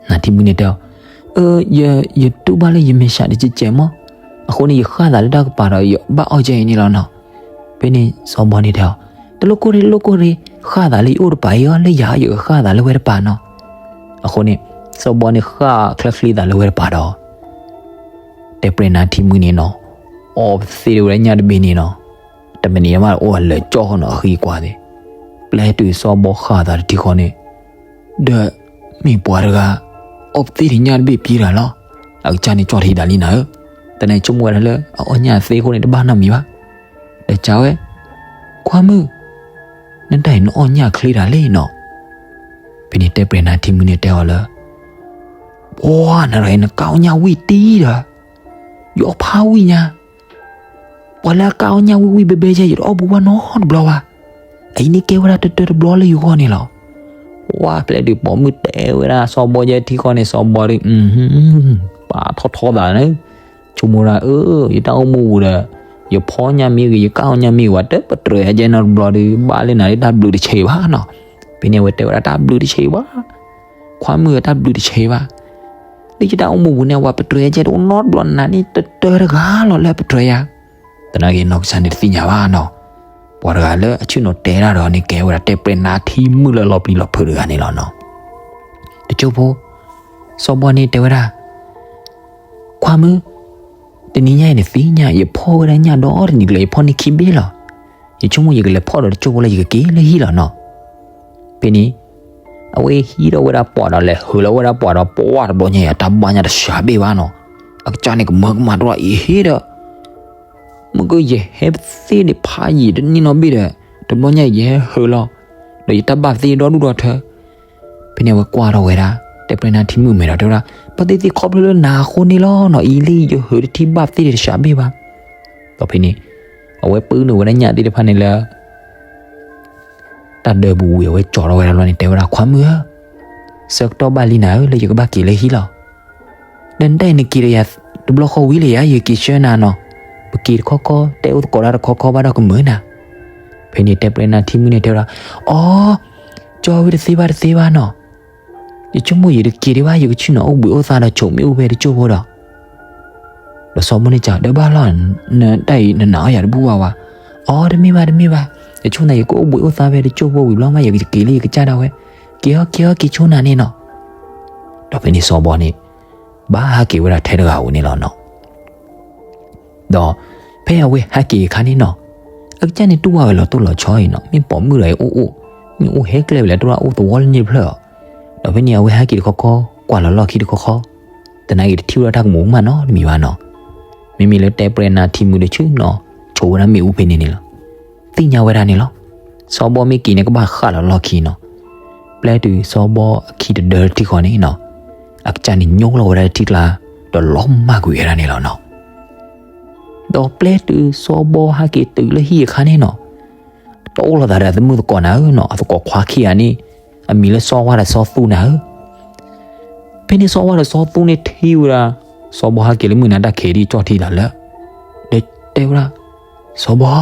နါထံမုၣ်န့ၣ်တဲအီၤ, အၢ ယ ယတူၢ်ဘၣ်လၢယမဲာ်ဆှးတကဲးကဲးမး, အဃိန့ၣ် ယဃၣ်သးလၢတၢ်ကပၤဒီး ယဘၣ်အီၣ်ကဲအံၤန့ၣ်လီၤနီၤ. ဖဲန့ၣ်စီၤဘီန့ၣ်တဲအီၤ, တလိၣ်ကိၢ်ရ့ တလိၣ်ကိၢ်ရ့, ဃၣ်သးလၢယအိၣ်တပၤအံၤအီၤ လၢယၤယကဃၣ်သးလၢဝဲတပၤနီၤ. အဃိန့ၣ် စီၤဘီန့ၣ်ဃၣ်ချၢချ့သးလၢဝဲတပၤဒီး တဲပျဲနါထံမုၣ်န့ၣ်နီၤ, အီၣ်ပသ့ၣ်ဒၣ်ဝဲဒၣ်ညၣ်တဘ့ၣ်န့ၣ်နီၤ, တမံၤန့ၣ်မးအိၣ်လၢာ်ကၠီၣ်ဃီနီၤ အဃံအကွါသ့ၣ်, ပျဲတုၤစီၤဘီဃၣ်သးတထံဃီန့ၣ်, ဒီးမ့ၢ်ပှၤတဂၤ အီၣ်ပသ့ၣ်ဒၣ်ညၣ်တဘ့ၣ်ပျံၤတၢ်လီၤ, အကစၢ်န့ၣ်ကၠီၣ်ထံးဒၣ်လံနၤဧၢ, တၢ်န့ၣ်ဆိကမိၣ်ဝဲဒၣ်လၢအအီၣ်ညၣ်သ့အဃိန့ၣ် တဘၣ်နီတမံၤဘၣ်. ဒီးစံးဝဲ, ခွါမုၣ်, နတၢ်အံၤနအီၣ်ညၣ်ချ့တၢ်လံနီၤ. ဖဲန့ၣ်တဲပျဲနါထံမုၣ်န့ၣ်တဲအီၤလၢ ပှၤနၤဒီးနကအီၣ်ညၣ်ဝံၣ်တံၢ်ဒီး, ယအီၣ်ဖးဝံၣ်ညါ, ပှၤလၢအကအီၣ်ညၣ်ဝံၣ်ဝံၣ်ဘဲဘဲယဲ ယတအီၣ်ဘူးဘၣ်နီတဘျီဘၣ်. အအံၤန့ၣ်ကဲဝဲဒၣ်တတၢတဘျီလၢယဂီၢ်န့ၣ်လီၤ. ဝါပျဲတုၤပိာ်မုၣ်တဲဝဲဒၣ်စီၤဘီယဲထံဃီန့ၣ် စီၤဘီဒီး ပာ်ထီၣ်ထီသးန့ၣ်, ဆိကမိၣ်ဒၣ် အၢ ယတၢ်အိၣ်မူပူၤဒီး ယဖီညၣ်မ့ၢ်ဂ့ၤ ယကအီၣ်ညၣ်မ့ၢ်ဂ့ၤ ပှၤတပတြၢၤယဲနီတဘျီဒီး ဘၣ်လၢနၤလၢတၢ်ဘျုးတဆံးဘၣ်နီၤ. ဖဲန့ၣ်အဝဲတဲဝဲဒၣ်တၢ်ဘျုးတဆံးဘၣ်, ခွါမုၣ်ဧၢ တၢ်ဘျုးတဆံးဘၣ်, လၢယတၢ်အိၣ်မူပူၤန့ၣ် ပှၤပတြၢၤယဲတအိၣ်နီတဘျီ နၤန့ၣ်တတၢတဂၤလီၤလၢပတြၢၤယၤ. သနာ်က့နီၢ်ကစၢ်န့ၣ်တသ့ၣ်ညါဘၣ်နီၤ, ပှၤတဂၤလၢအဆ့ၣ်နီၤတဲဒၣ်ဒီးန့ၣ် ကဲဝဲဒၣ်တဲပျဲနါထံမုၣ်လၢလီၤပျံၤလီၤဖုးတဂၤန့ၣ်လီၤနီၤ. တကၠိဖိ, စီၤဘီန့ၣ်တဲဝဲဒၣ် ခွါမုၣ်, တနံၤညါအံၤနသ့ၣ်ညါ ယဖီၣ်ဝဲဒၣ်ညၣ်ဒီတနံၤကျၢၤ ယဖီၣ်န့ၢ်ခံဘ့ၣ်လီၤ. ယဆိကမိၣ်ယကလဲၤဖီၣ်ဒီးတကၠိဖိလၢယကက့ၤလၢဟံၣ်လီၤနီၤ. ဖဲန့ၣ် အဝဲဟံးထီၣ်ဝဲဒၣ်ပှာ်ဒီးလဲၤဟုးလီၤဝဲဒၣ်ပှာ်ဒီး ပှၤတဘျီညါအံၤ တၢ်ဘၣ်ညၣ်တစှၤဘ့ၣ်ဘၣ်နီၤ. အကစၢ်န့ၣ်ကမၢကမၣ်တၢ်အံၤဟ့ဒီး မ့ၢ်ကယဟဲပသ့ၣ်န့ၣ်ဖးယံာ်တန့ၢ်နီတဘ့ၣ်ဒီး တဘျီညါအံၤယဟဲဟုးလီၤ, ဒီးယတၢ်ဘၣ်ပသ့ၣ်ဒီဒူၣ်ဒီထၢ. ဖဲန့ၣ်အဝဲကွၢ်ထီၣ်ဝဲဒၣ် တဲပျဲနါထံမုၣ်မဲာ်ဒီးတဲဝဲဒၣ်, ဘၣ်သ့ၣ်သ့ၣ်ခီဖျိလၢနၤအဃိန့ၣ်လီၤနီၤ, အံၤလၢယဟုးတထံၣ်ဘၣ်ပသ့ၣ်တစှၤဘ့ၣ်ဘၣ်. ဒီးဖဲန့ၣ် အဝဲပုၢ်နုာ်ဝဲဒၣ်ညၣ်သ့ၣ်တဖၣ်န့ၣ်လၢ တၢ်ဒၢပူၤဝံၤ အဝဲကၠီထီၣ်ဝဲဒၣ်လီၤန့ၣ် တဲဝဲဒၣ် ခွါမုၣ်ဧၢ, ဆၢကတီၢ်ဘၣ်လံနၤဧၢ လၢယကဘၣ်က့ၤလၢဟံၣ်လီၤ. ဒီးနတၢ်အံၤနက့ၤဒီးယၤတဘျီဃီဝံၤလံဧါ, ယက့ၤဆှၢနၤနီၤ, ပက့ၤတခီခီ တဲအိၣ်သကိးတၢ်တခီခီဘၣ်ဒီးကမုာ်နၤ. ဖဲန့ၣ်တဲပျဲနါထံမုၣ်န့ၣ်တဲဝဲဒၣ်, အိ, ကၠီဝံၤတသ့ဘၣ်တသ့ဘၣ်နီၤ, ယဆိကမိၣ်ယတက့ၤဒံးဘၣ် ယကဆ့ၣ်နီၤအိၣ်ဘှံးအိၣ်သါဒီးဆိးမ့ၣ်အူဖဲတကၠိဖိဒီး ဒီးစီၤဘီန့ၣ်စံး ဒီးဘၣ်လီၤ, နတၢ်အံၤနနာ်အီၣ်ယၤတဘူၣ်ဘၣ်ဝဲ. အိ, တမ့ၢ်ဘၣ်တမ့ၢ်ဘၣ်, ယဆိကမိၣ်ယကအိၣ်ဘှံးအိၣ်သါဖဲတကၠိဖိဝံၤဘျီမး ယကက့ၤလၢယကစၢ်ဒၣ်ဝဲ. က့ၤအီၤ က့ၤအီၤ က့ၤဆိနၤန့ၣ်နီၤ. ဒီးဖဲန့ၣ်စီၤဘီန့ၣ် ဘၣ်ဟးက့ၤဝဲဒၣ်ထဲတဂၤဧိၤန့ၣ်လီၤနီၤ. ဒီးဖဲအဝဲဟဲက့ၤအခါန့ၣ်နီၤ, အကစၢ်န့ၣ်တူၢ်ဘၣ်ဝဲလီၤတိၢ်လီၤဆီအံၤနီၤ, မ့ၢ်ပိာ်မုၣ်ဒီးအအိၣ်အိၣ်, မ့ၢ်အိၣ်ဟဲကျဲဝဲလဲၣ် တအိၣ်ဒၣ်အိၣ်သဝီလၢန့ၣ်တဖျၢၣ်ဧါ. ဒီးဖဲန့ၣ်အဝဲဟဲက့ၤတခီခီ, ကွၢ်လီၤလီၢ်ခံတခီခီ, သနာ်က့တထံၣ်ဝဲဒၣ်တၢ်ကမူးကမၣ်နီတမံၤဘၣ်နီၤ. မ့မ့ၢ်လၢတဲပျဲနါထံမုၣ်ဒီးဆ့ၣ်နီၤ ဆိးဝဲဒၣ်မ့ၣ်အူဖဲန့ၣ်န့ၣ်လီၤ. သ့ၣ်ညါဝဲဒၣ်န့ၣ်လီၤ. စီၤဘီမ့ၢ်က့ၤန့ၣ် ကဘၣ်ဃၣ်လီၤလီၢ်ခံနီၤ. ပျဲတုၤစီၤဘီအခံတဒၢတထံၣ်ဃီန့ၣ်နီၤ, အကစၢ်န့ၣ်ညိလီၤဝဲဒၣ်တထံၣ်ကျါ, ဒီးလီၤမၢ်ကွံာ်ဝဲဒၣ်န့ၣ်လီၤနီၤ. ဒီးပျဲတုၤစီၤဘီဟးက့ၤတုၤလၢဟံၣ်အခါန့ၣ်နီၤ, တအိၣ်လိာ်သးဒီးအသမုၣ်သကိးနၤဧၢနီၤ, အသကိးခွါခံဂၤန့ၣ်, အမံၤလၢစီၤဝါဒီးစီၤသူနၤဧၢ. ဖဲန့ၣ်စီၤဝါဒီးစီၤသူန့ၣ်ထံၣ်ဝဲဒၣ် စီၤဘီဟဲက့ၤလၢမုၢ်နၤ တၢ်ခဲအံၤဒ်ကၠီၣ်ထံတၢ်လၢ, ဒီးတဲဝဲဒၣ်, စီၤဘီ,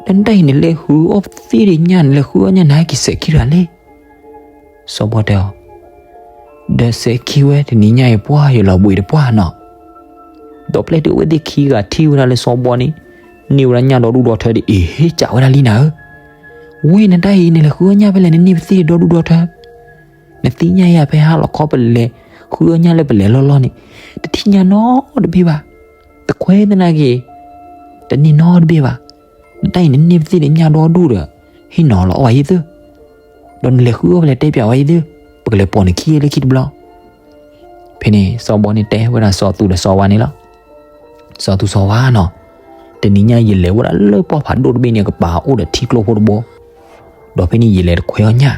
ဒီးနတၢ်အံၤနလဲၤဟုးအီၣ်ပသ့ၣ်ဒၣ်ညၣ် နလဲၤဟုးအီၣ်ညၣ် နဟဲက့ၤစဲးခံတၢ်လဲၣ်. စီၤဘီတဲအီၤ, ဒီးစဲးခံဝဲတနံၤညါအံၤပှၢ် ယလီၤဘှံးတပှၢ်နီၤ. ဒီးပျဲတုၤအဝဲသ့ၣ်ခံဂၤထံၣ်ဝဲဒၣ်လၢစီၤဘီန့ၣ် န့ၢ်ဝဲဒၣ်ညၣ်ဒီဒူၣ်ဒီထၢဒီး အ့ဟ့ ကးဝဲဒၣ်လံနၤဧၢ, ဝ့ၢ်နတၢ်အံၤ နလဲၤဃုအီၣ်ညၣ်ဖဲလဲၣ် နန့ၢ်ပသ့ၣ်ဒီဒူၣ်ဒီထၢ, နသ့ၣ်ညါယၤဖဲဟါလီၤခီပလဲၤဃုအီၣ်ညၣ်လၢပလဲၤလီၢ်လီၢ်န့ၣ်, တထံၣ်ညၣ်နီတဘ့ၣ်ဘၣ်, တခွဲသနာ်က့ တန့ၢ်နီတဘ့ၣ်ဘၣ်. နတၢ်အံၤနန့ၢ်ပသ့ၣ်ဒီးညၣ်ဒီဒူၣ်ဒီး ဟ့ၣ်နီၤလီၤအီၣ်ဝဲယသု, ဒီးနလဲၤဃုအီၣ်ဖဲလဲၣ်တဲပၠးဝဲယသု, ပကလဲၤပိာ်နခံလၢခံတဘျီ. ဖဲန့ၣ်စီၤဘီန့ၣ်တဲဝဲဒၣ်စီၤသူဒီးစီၤဝါန့ၣ်လီၤ. စီၤသူစီၤဝါနီၤ, တနံၤညါယလဲၤဝဲဒၣ်လၢပှၢ်ဖးဒိၣ်တဘ့ၣ်န့ၣ် အကပၤအိၣ်ဒီးထံကျိဖိတဘိ, ဒီးဖဲန့ၣ်ယလဲၤတခွဲအီၣ်ညၣ်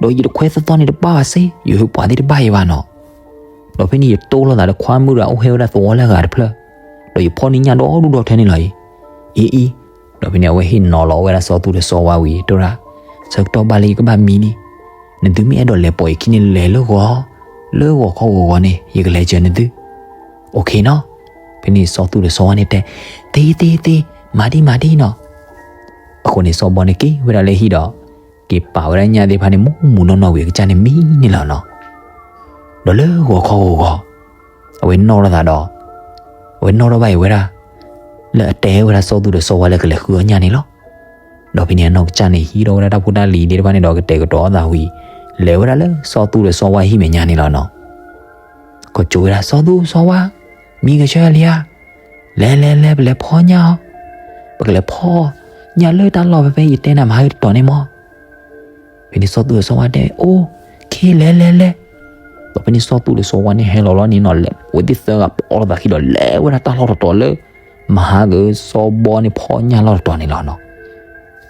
ဒီးယတခွဲသီသီန့ၣ်တဘၣ်ဘၣ်စ့ၢ်, ယဟုးပှၤသ့ၣ်တဘၣ်အံၤဘၣ်နီၤ. ဒီးဖဲန့ၣ်ယတိၢ်လိာ်သးဒီးခွါမုၣ်ဒီးအိၣ်ဟဲဝဲဒၣ်သဝီလၢအဂၤတဖျၢၣ်, ဒီးယဖီၣ်န့ၢ်ညၣ်ဒီဒူၣ်ဒီထၢန့ၣ်လီၤအံၤ, အံၤအံၤ. ဒီးဖဲန့ၣ်အဝဲဟ့ၣ်နီၤလီၤဝဲဒၣ်စီၤသူဒီးစီၤဝါဝံၤ တဲဝဲဒၣ်, ဆၢကတီၢ်ဘၣ်လၢယကဘၣ်မံန့ၣ်, နသုမ့ၢ်အဲၣ်ဒိးလဲၤပိာ်ယခံန့ၣ် လဲၤလၢဂီၤ, လၢဂီၤခီဂီၤဂီၤန့ၣ် ယကလဲၤစၢၤနသု, OKနီၤ. ဖဲန့ၣ်စီၤသူဒီးစီၤဝါန့ၣ်တဲ, သ့သ့သ့, မၤဒ်မၤဒ်နီၤ. အဃိန့ၣ်စီၤဘီန့ၣ်က့ၤဝဲဒၣ်လၢဟံၣ်ဒီး က့ၤပာ်ဝဲဒၣ်ညၣ်သ့ၣ်တဖၣ်န့ၣ် မူးမူးနီၢ်နီၢ်ဝံၤ အကစၢ်န့ၣ်မံန့ၣ်လီၤနီၤ. ဒီးလၢဂီၤခီဂီၤဂီၤ အဝဲနီၣ်ထီၣ်သးဒီး အဝဲနီၣ်ထီၣ်ဘၣ်အံၤဝဲဒၣ် လၢအတဲဝဲဒၣ်စီၤသူဒီးစီၤဝါလၢကလဲၤဃုအီၣ်ညၣ်န့ၣ်လီၤ. ဒီးဖဲန့ၣ်အနီၢ်ကစၢ်န့ၣ် ဟံးထီၣ်ဝဲဒၣ်တၢ်ဖိတၢ်လံၤသ့ၣ်တဖၣ်န့ၣ်ဒီး ကတဲာ်ကတီၤအသးဝံၤ လဲၤဝဲဒၣ်လၢစီၤသူဒီးစီၤဝါဟံၣ်မဲာ်ညါန့ၣ်လီၤနီၤ. ကီၢ်ကၠိဝဲဒၣ် စီၤသူစီၤဝါ, မံကဆၢလံဧါ, လဲၤလဲၤလဲၤ ပလဲၤဖီညၣ်အီၤ, ပကလဲၤဖီညၣ်လၢတၢ်လီၢ်ဖဲဖဲယတဲနၤမဟါတတီၤန့ၣ်မီၢ်. ဖဲန့ၣ်စီၤသူဒီးစီၤဝါတဲ အိၣ်ခံ လဲၤလဲၤလဲၤ. ဒီးဖဲန့ၣ်စီၤသူဒီးစီၤဝါန့ၣ်ဟဲလီၤလီၤန့ၣ်နီၤ အဝဲသ့ၣ်သၢဂၤပအီၣ်လိာ်သးခံဒီးလဲၤဝဲဒၣ်တၢ်လီၢ်တတီၤလၢ မဟါကစီၤဘီန့ၣ်ဖီညၣ်လီၢ်တတီၤန့ၣ်လီၤနီၤ.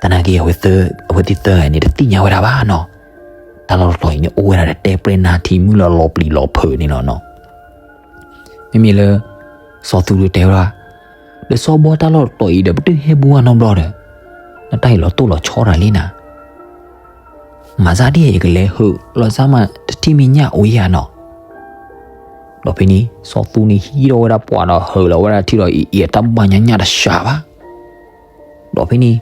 သနာ်က့ အဝဲသ့ၣ်သၢဂၤန့ၣ် တသ့ၣ်ညါဝဲဒၣ်ဘၣ်နီၤ. တၢ်လီၢ်တတီၤအံၤန့ၣ် အိၣ်ဝဲဒၣ်ဒီးတဲပြဲနါထံမုၣ်လၢလီၤပျံၤလီၤဖုးန့ၣ်လီၤနီၤ. မ့မ့ၢ်လၢ စီၤသူဒီးတဲဝဲဒၣ် ဒီးစီၤဘီတၢ်လီၢ်တတီၤအံၤဒီး ပတဟဲဘူးအနီတဘျီဒီး နတၢ်အံၤလီၤတိၢ်လီၤဆီတၢ်လံနၤ. မၤစၢ်ဒ်ယကလဲၤဟုးလီၤစၢ်မးတထံၣ်မ့ၢ်ညၣ်အိၣ်ယၤနီၤ. ဒီးဖဲန့ၣ် စီၤသူန့ၣ်ဟံးထီၣ်ဝဲဒၣ်ပှာ်ဒီးဟုးလီၤဝဲဒၣ်ထံဒီးအံၤအံၤတၢ်ဘၣ်ညါညၣ်တစှၤဘၣ်. ဒီးဖဲန့ၣ်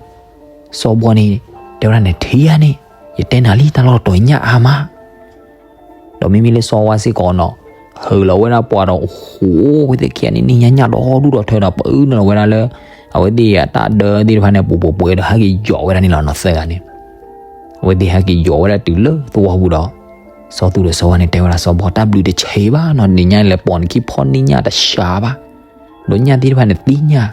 စီၤဘီန့ၣ် တဲဝဲဒၣ်န့ၣ် ထံၣ်ယၤန့ၣ် ယတဲနၤလံတၢ်လီၢ်တတီၤအံၤညၣ်အါမး. ဒီးမ့မ့ၢ်လၢစီၤဝါစ့ၢ်ကီးနီၤ ဟုးလီၤဝဲဒၣ်ပှၤဒီး အိၣ်ဃိ အဝဲသ့ၣ်ခံဂၤန့ၣ် န့ၢ်ညၣ်ညၣ်ဒီဒူၣ်ဒီထၢဒီး ပအုၣ်နုာ်လီၤဝဲဒၣ်လၢ အဝဲသ့ၣ်အတၢ်ဒၢသ့ၣ်တဖၣ်န့ၣ် ပှဲၤပှဲၤပှဲၤဒီး ဟဲက့ၤယီၤဝဲဒၣ်န့ၣ်လီၤနီၤ သၢဂၤန့ၣ်. အဝဲသ့ၣ်ဟဲက့ၤယီၤဝဲဒၣ်တုၤလၢသဝီပူၤဒီး စီၤသူဒီးစီၤဝါန့ၣ် တဲဝဲဒၣ်စီၤဘီ တၢ်ဘျုးတဆံးဘၣ်နီၤ ဒ်ညါလဲၤပိာ်နခံဖီန့ၢ်ညၣ်တစှၤဘၣ်. ဒီးညၣ်သ့ၣ်တဖၣ်န့ၣ်သံညၣ်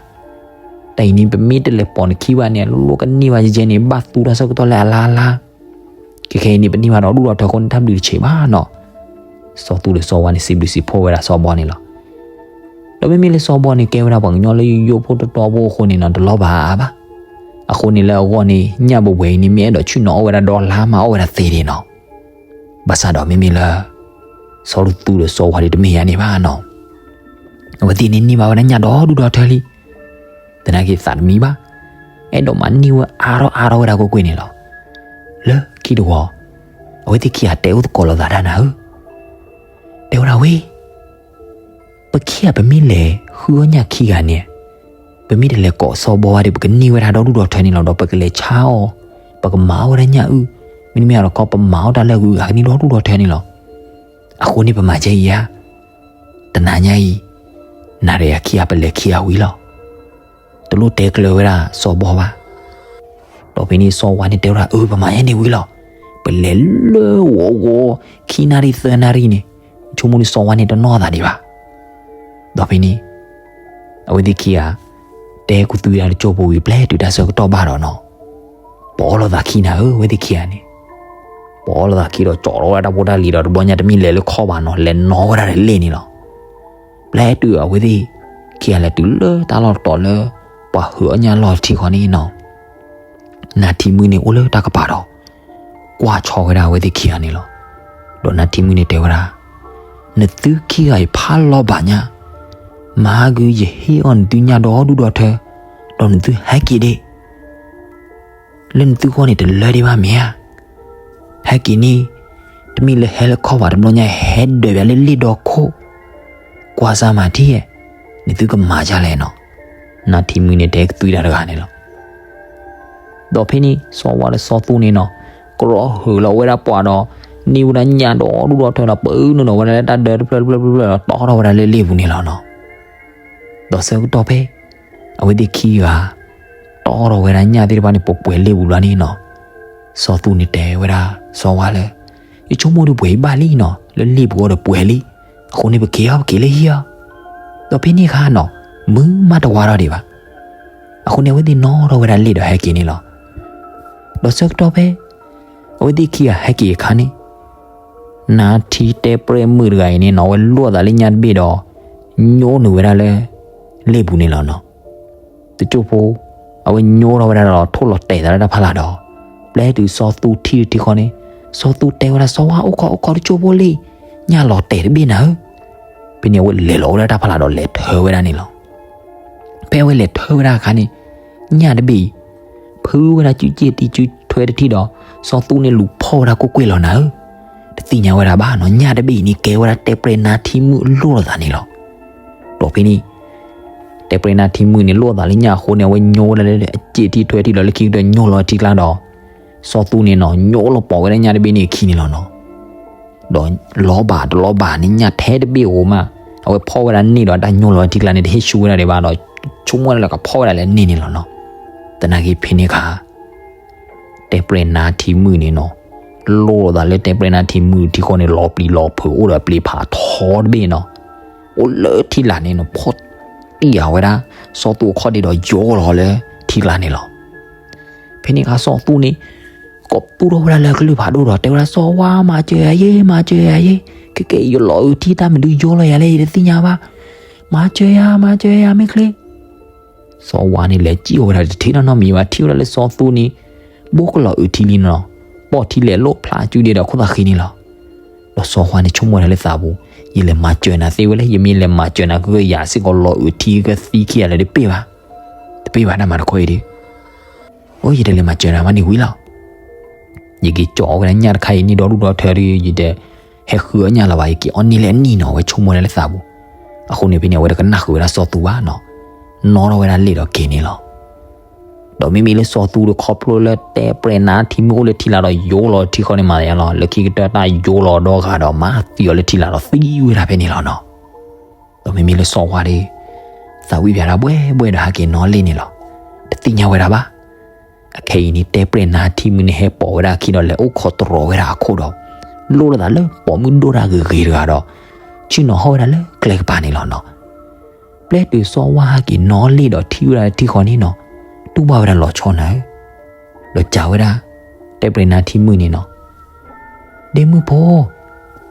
တၢ်အံၤန့ၣ် ပမ့ၢ်တလဲၤပိာ်နခံဘၣ်န့ၣ် အလိၣ်ကန့ၢ်ဘၣ်ယဲန့ၣ် ဘၣ်သူတၢ်ဆၢကတီၢ်လၢအလါလါ ခဲခဲအံၤန့ၣ် ပန့ၢ်ဘၣ်ဒီဒူၣ်ဒီထၢအဃိန့ၣ် တၢ်ဘျုးတဆံးဘၣ်နီၤ. စီၤသူဒီးစီၤဝါန့ၣ် စံးဘျုးစံးဖှိၣ်ဝဲဒၣ်စီၤဘီန့ၣ်လီၤ. ဒီးမ့မ့ၢ်လၢစီၤဘီန့ၣ် ကဲဝဲဒၣ်ပှၤကညီလၢယိယိဖိတတီဖိအဃိန့ၣ်နီၤ တလီၤဘၣ်အါဘၣ်. အဃိန့ၣ်လၢအဂီၢ်န့ၣ် ညၣ်ပှဲၤပှဲၤအံၤန့ၣ် မ့ၢ်အဲၣ်ဒိးဆ့ၣ်နီၤအီၣ်ဝဲဒၣ်ဒီလါမး အီၣ်ဝဲဒၣ်သ့ဒၣ်နီၤ. ဘၣ်ဆၣ်ဒီးမ့မ့ၢ်လၢ စီၤသူဒီးစီၤဝါဒၣ်တမ့ၢ်ယၤန့ၣ်ဘၣ်နီၤ. အဝဲသ့ၣ်န့ၣ်န့ၢ်ဘၣ်ဝဲဒၣ်ညၣ်ဒီဒူၣ်ဒီထၢလံ. သနာ်က့သးတမံဘၣ်. အဲၣ်ဒိးမၤန့ၢ်ဝဲအါထီၣ်အါထီၣ်ဝဲဒၣ်ကွ့ၢ်ကွ့ၢ်န့ၣ်လီၤ. လၢခံတဝီ အဝဲသ့ၣ်ခံဂၤတဲအိၣ်သကိးလိာ်သးတၢ်နၤဧၢ, တဲဝဲဒၣ်ဝဲ ပခံဂၤပမ့ၢ်လဲၤဃုအီၣ်ညၣ်ခံဂၤန့ၣ်, ပမ့ၢ်တလဲၤကိးစီၤဘီဝဲဒီး ပကန့ၢ်ဝဲဒၣ်ဒီဒူၣ်ဒီထၢန့ၣ်လီၤ. ဒီးပကလဲၤဆါအီၤ, ပကမၤအီၣ်ဝဲဒၣ်ညၣ်အုၣ်, မ့တမ့ၢ်ဒီးခီ ပမၤအီၣ်တၢ်လၢအဂုၤအဂၤကန့ၢ်ဒီဒူၣ်ဒီထၢန့ၣ်လီၤ. အဃိန့ၣ်ပမၤကဲအံၤဧါ. တနၤညါအံၤ နၤဒီးယၤခံဂၤပလဲၤခံဂၤဝံၤလီၤ. တလိၣ်တဲကျၢၤဝဲဒၣ်စီၤဘီဘၣ်. ဒီးဖဲန့ၣ်စီၤဝါန့ၣ်တဲဝဲဒၣ် အၢ ပမၤယဲန့ၣ်ဝံၤလီၤ. ပလဲၤလၢဂီၤဂီၤ ခံနၣ်ရံၣ်သၢနၣ်ရံၣ်န့ၣ် ဆိကမိၣ်န့ၣ်စီၤဝါန့ၣ်တနီၣ်သးဒံးဘၣ်. ဒီးဖဲန့ၣ် အဝဲသ့ၣ်ခံဂၤ တဲခူသူၣ်ဝဲဒၣ်တစိၢ်ဖိဝံၤ ပျဲတုၤတၢ်ဆၢကတီၢ်ဘၣ်ဒီးနီၤ, ပအီၣ်လိာ်သးခံနၤဧၢ အဝဲသ့ၣ်ခံဂၤန့ၣ်, ပအီၣ်လိာ်သးခံဒီး ကၠီထီၣ်ဝဲဒၣ်တၢ်ဖိတၢ်လံၤဒီး တဘျီညါတမ့ၢ်လဲၤလၢခီၣ်ဘၣ်နီၤ, လဲၤနီၤဝဲဒၣ်ဒီးလ့ၣ်န့ၣ်လီၤ. ပျဲတုၤအဝဲသ့ၣ်ခံဂၤလဲၤတုၤလၢတၢ်လီၢ်တတီၤလၢ ပှၤဟုးအီၣ်ညၣ်လီၢ်ထံဃီန့ၣ်နီၤ, နါထံမုၣ်န့ၣ်အိၣ်လၢတၢ်ကပၤဒီး ကွၢ်ဆီဝဲဒၣ်အဝဲသ့ၣ်ခံဂၤန့ၣ်လီၤ. ဒီးနါထံမုၣ်န့ၣ်တဲဝဲဒၣ်, နသုခံဂၤအံၤဖးလီၤဘၣ်ညါ, မဟါဂုၤယဟ့ၣ်အီၤနသုညၣ်ဒီဒူၣ်ဒီထၢ, ဒီးနသုဟဲက့ၤဒ့ၣ် လၢနသုဂီၢ်န့ၣ်တလၢဒံးဘၣ်မ့ၢ်ဧါ. ဟဲက့ၤန့ၣ် တမ့ၢ်လၢဟဲလၢခီၣ်ဘၣ်တဘျီညါ ဟဲဒၢးပၠးလၢလ့ၣ်ဒီခိၣ်, ကွၢ်စၢ်မၤထံၣ်, နသုကမၤဒ်လဲၣ်နီၤ. နါထံမုၣ်န့ၣ်တဲကသွံတၢ်တဂၤန့ၣ်လီၤ. ဒီးဖဲန့ၣ် စီၤဝါဒီးစီၤသူန့ၣ်နီၤ, ကရီဟုးလီၤဝဲဒၣ်ပှၤဒီး န့ၢ်ဝဲဒၣ်ညၣ်ဒီဒူၣ်ဒီထၢဒီး ပအုၣ်နုာ်လီၤဝဲဒၣ်လၢတၢ်ဒၢတဖျၢၣ်တဖျၢၣ်တဖျၢၣ်ဒီး တီထီၣ်ဝဲဒၣ်လၢလ့ၣ်ပူၤန့ၣ်လီၤနီၤ. ဒီးဆၢကတီၢ်ဖဲ အဝဲသ့ၣ်ခံဂၤ တီထီၣ်ဝဲဒၣ်ညၣ်သ့ၣ်တဖၣ်န့ၣ် ပှဲၤပှဲၤလ့ၣ်ပူၤလီၤန့ၣ်နီၤ, စီၤသူန့ၣ်တဲဝဲဒၣ်စီၤဝါလၢ ယဆိကမိၣ်ဒီးပှဲၤအံၤဘၣ်လံနီၤ, လၢလ့ၣ်ပူၤအီၤဒီးပှဲၤလံ, အဃိန့ၣ်ပက့ၤအီၤ ပက့ၤလၢဟံၣ်အီၤ. ဒီးဖဲန့ၣ်အခါနီၤ မုၢ်မးတဝါထီၣ်ဒံးဘၣ်. အဃိန့ၣ် အဝဲသ့ၣ်နီၣ်ထီၣ်ဝဲဒၣ်လ့ၣ်ဒီးဟဲက့ၤန့ၣ်လီၤ. ဒီးဆၢကတီၢ်ဖဲ အဝဲသ့ၣ်ခံဂၤဟဲက့ၤအခါန့ၣ် နါထံတဲပြဲမုၣ်တဂၤအံၤန့ၣ်နီၤ အဝဲလိၣ်အသးလၢညၣ်တဘ့ၣ်ဒီး ညိနုာ်ဝဲဒၣ်လၢ လ့ၣ်ပူၤန့ၣ်လီၤနီၤ. တစိၢ်ဖိ အဝဲညိထီၣ်ဝဲဒၣ်ဒီးထိၣ်လီၤတဲာ်သးလၢတၢ်ဖီလာ်ဒီး ပျဲတုၤစီၤသူထံၣ်တထံဃီန့ၣ် စီၤသူတဲဝဲဒၣ်စီၤဝါ အိၣ်ခိးအိၣ်ခိးတစိၢ်ဖိလံ, ညၣ်လီၤတဲာ်တဘ့ၣ်နၤဧၢ. ဖဲန့ၣ် အဝဲလဲၤလီၤဝဲဒၣ်တၢ်ဖီလာ်ဒီးလဲၤထၢဝဲဒၣ်န့ၣ်လီၤ. ဖဲအဝဲလဲၤထၢဝဲဒၣ်အခါန့ၣ် ညၣ်တဘ့ၣ်အံၤ ဖုဝဲဒၣ်စုစ့ၣ်တံစုထွဲတထံၣ်ဒီး စီၤသူန့ၣ်လူၤဖီၣ်ဝဲဒၣ်ကွ့ၢ်ကွ့ၢ်လီၤနၤဧၢ. တသ့ၣ်ညါဝဲဒၣ်ဘၣ်နီၤ ညၣ်တဘ့ၣ်အံၤန့ၣ် ကဲဝဲဒၣ်တဲပြဲနါထံမုၣ်အလိၣ်လိာ်သးန့ၣ်လီၤ. ဒီးဖဲန့ၣ် တဲပြဲၢ်နါထံမုၣ်န့ၣ် လိၣ်သးလၢညၣ်အဃိန့ၣ် အဝဲညိဝဲဒၣ်လၢအစ့ၣ်ထံထွဲထံလီၤ လၢခံကတၢၢ်ညိလီၤထံကျါဒီး စီၤသူန့ၣ်နီၤ ညိလီၤပိာ်ဝဲဒၣ်ညၣ်တဘ့ၣ်န့ၣ်အခံန့ၣ်လီၤနီၤ. ဒီးလီၤဘၣ်တလီၤဘၣ်န့ၣ် ညၣ်ထဲတဘ့ၣ်ဧိၤမး အဝဲဖီၣ်ဝဲဒၣ်န့ၢ်ဒီးတၢ်ညိလီၤထံကျါန့ၣ် တဟ့ၣ်ဆူၣ်ဝဲဒၣ်ဒံးဘၣ်ဒီး ဆိကမိၣ်ဝဲဒၣ်လၢကဖီၣ်ဝဲဒၣ်လၢန့ၣ်န့ၣ်လီၤနီၤ. သနာ်က့ဖဲန့ၣ်အခါ တဲပြဲၢ်နါထံမုၣ်န့ၣ်နီၤ လိၣ်သးလၢတဲပြဲၢ်နါထံမုၣ်ထံဃီန့ၣ် လီၤပျံၤလီၤဖုးအိၣ်ဒီးပျံၤဖးထီတဘ့ၣ်နီၤ. အိၣ်လၢထံလာ်န့ၣ်နီၤ ဖီၣ်တံၢ်အဝဲဒၣ် စီၤသူအခီၣ်ဒ့ဒီးယိလီၤလၢထံကျါန့ၣ်လီၤ. ဖဲန့ၣ်အခါစီၤသူန့ၣ် ကိးပသူထီၣ်ဝဲဒၣ်လၢကလုၢ်ဖးဒိၣ်ဒီး တဲဝဲဒၣ် စီၤဝါ မၤစၢၤယၤယ့ မၤစၢၤယၤယ့, ခဲကဲယလီၤအုးထံ တၢ်မနုၤယိလီၤယၤလဲၣ် ယတသ့ၣ်ညါဘၣ်, မၤစၢၤယၤ မၤစၢၤယၤ မ့ၢ်ချ့. စီၤဝါန့ၣ်လဲၤစံၣ်အီၤဝဲဒၣ်တထံၣ်နီတမံၤဘၣ် ထံၣ်ဝဲဒၣ်လၢစီၤသူန့ၣ် ဘိကလီၤအုးထံလံနီၤ, ပိာ်ထံလဲၤလိၣ်ဖျါကၠူဒ့ဒီးခိၣ်သးဃံန့ၣ်လီၤ. ဒီးစီၤဝါန့ၣ်ဆိကမိၣ်ဝဲဒၣ်လၢသးပူၤ, ယလဲၤမၤစၢၤနၤသ့ဝဲလဲၣ်, ယမ့ၢ်လဲၤမၤစၢၤနၤ ကယၤစ့ၢ်ကီးလီၤအုးထံကသံခံဂၤလၢတပ့ၢ်ဘၣ်, တပ့ၢ်ဘၣ်တၢ်မၤတခီအံၤဒီး အိ ယတလဲၤမၤစၢၤနၤမးန့ၣ်ဝံၤလီၤ. ယက့ၤကၠီအီၤဝဲဒၣ်ညၣ်တခါအံၤန့ၣ်ဒီဒူၣ်ဒီထၢဒီး ယတဟဲဃုအီၣ်ညၣ်လၢၤဘၣ်, ယက့ၤအီၣ်န့ၢ်လၢအနံၣ်နီၤ, အဝဲဆိကမိၣ်ဝဲဒၣ်လၢသးပူၤ. အဃိန့ၣ်ဖဲန့ၣ် အဝဲတကနၣ်ဃုာ်ဝဲဒၣ်စီၤသူဘၣ်နီၤ, နီၣ်ထီၣ်ဝဲဒၣ်လ့ၣ်ဒီးက့ၤန့ၣ်လီၤ. ဒီးမ့မ့ၢ်လၢစီၤသူတခီဖျိလၢတဲပြဲၢ်နါထံမုၣ်အိၣ်လၢထံလာ်ဒီးယိလီၤထံဃီန့ၣ်မၤသးယါလီၤ, လၢခံကတၢၢ်တၢ်ယိလီၤဒီဂၤဒီးမၤသံအီၤလၢထံလာ်ဒီးသံဝဲဒၣ်ဖဲန့ၣ်လီၤနီၤ. ဒီးမ့မ့ၢ်လၢစီၤဝါဒီး သးဝံၣ်ပၠးတၢ်ဘှဲဘှဲဒီးဟဲက့ၤနီၣ်လ့ၣ်န့ၣ်လီၤ. တသ့ၣ်ညါဝဲဒၣ်ဘၣ်. အခဲအံၤန့ၣ် တဲပြဲၢ်နါထံမုၣ်န့ၣ် ဟဲပိာ်ဝဲဒၣ်အခံဒီးလဲၤအိၣ်ခိးတြီၤဝဲဒၣ်အခိၣ်ဒီး လိၣ်လၢသးလၢပိာ်မုၣ်ဒိၣ်တၢ်ဂ့ၤဂ့ၤတဂၤဒီး ဆ့ၣ်နီၤဟီၣ်ဝဲဒၣ်လၢကျဲကပၤန့ၣ်လီၤနီၤ. ပျဲတုၤစီၤဝါဟဲက့ၤနီၣ်လ့ၣ်ဒီးထံၣ်ဝဲဒၣ်လၢထံဃီန့ၣ်နီၤ, တူၢ်ဘၣ်ဝဲဒၣ်လီၤဆီနၤဧၢ, ဒီးစံးဝဲဒၣ် တဲပြဲၢ်နါထံမုၣ်န့ၣ်နီၤ, ဒ့မုၣ်ဖိ,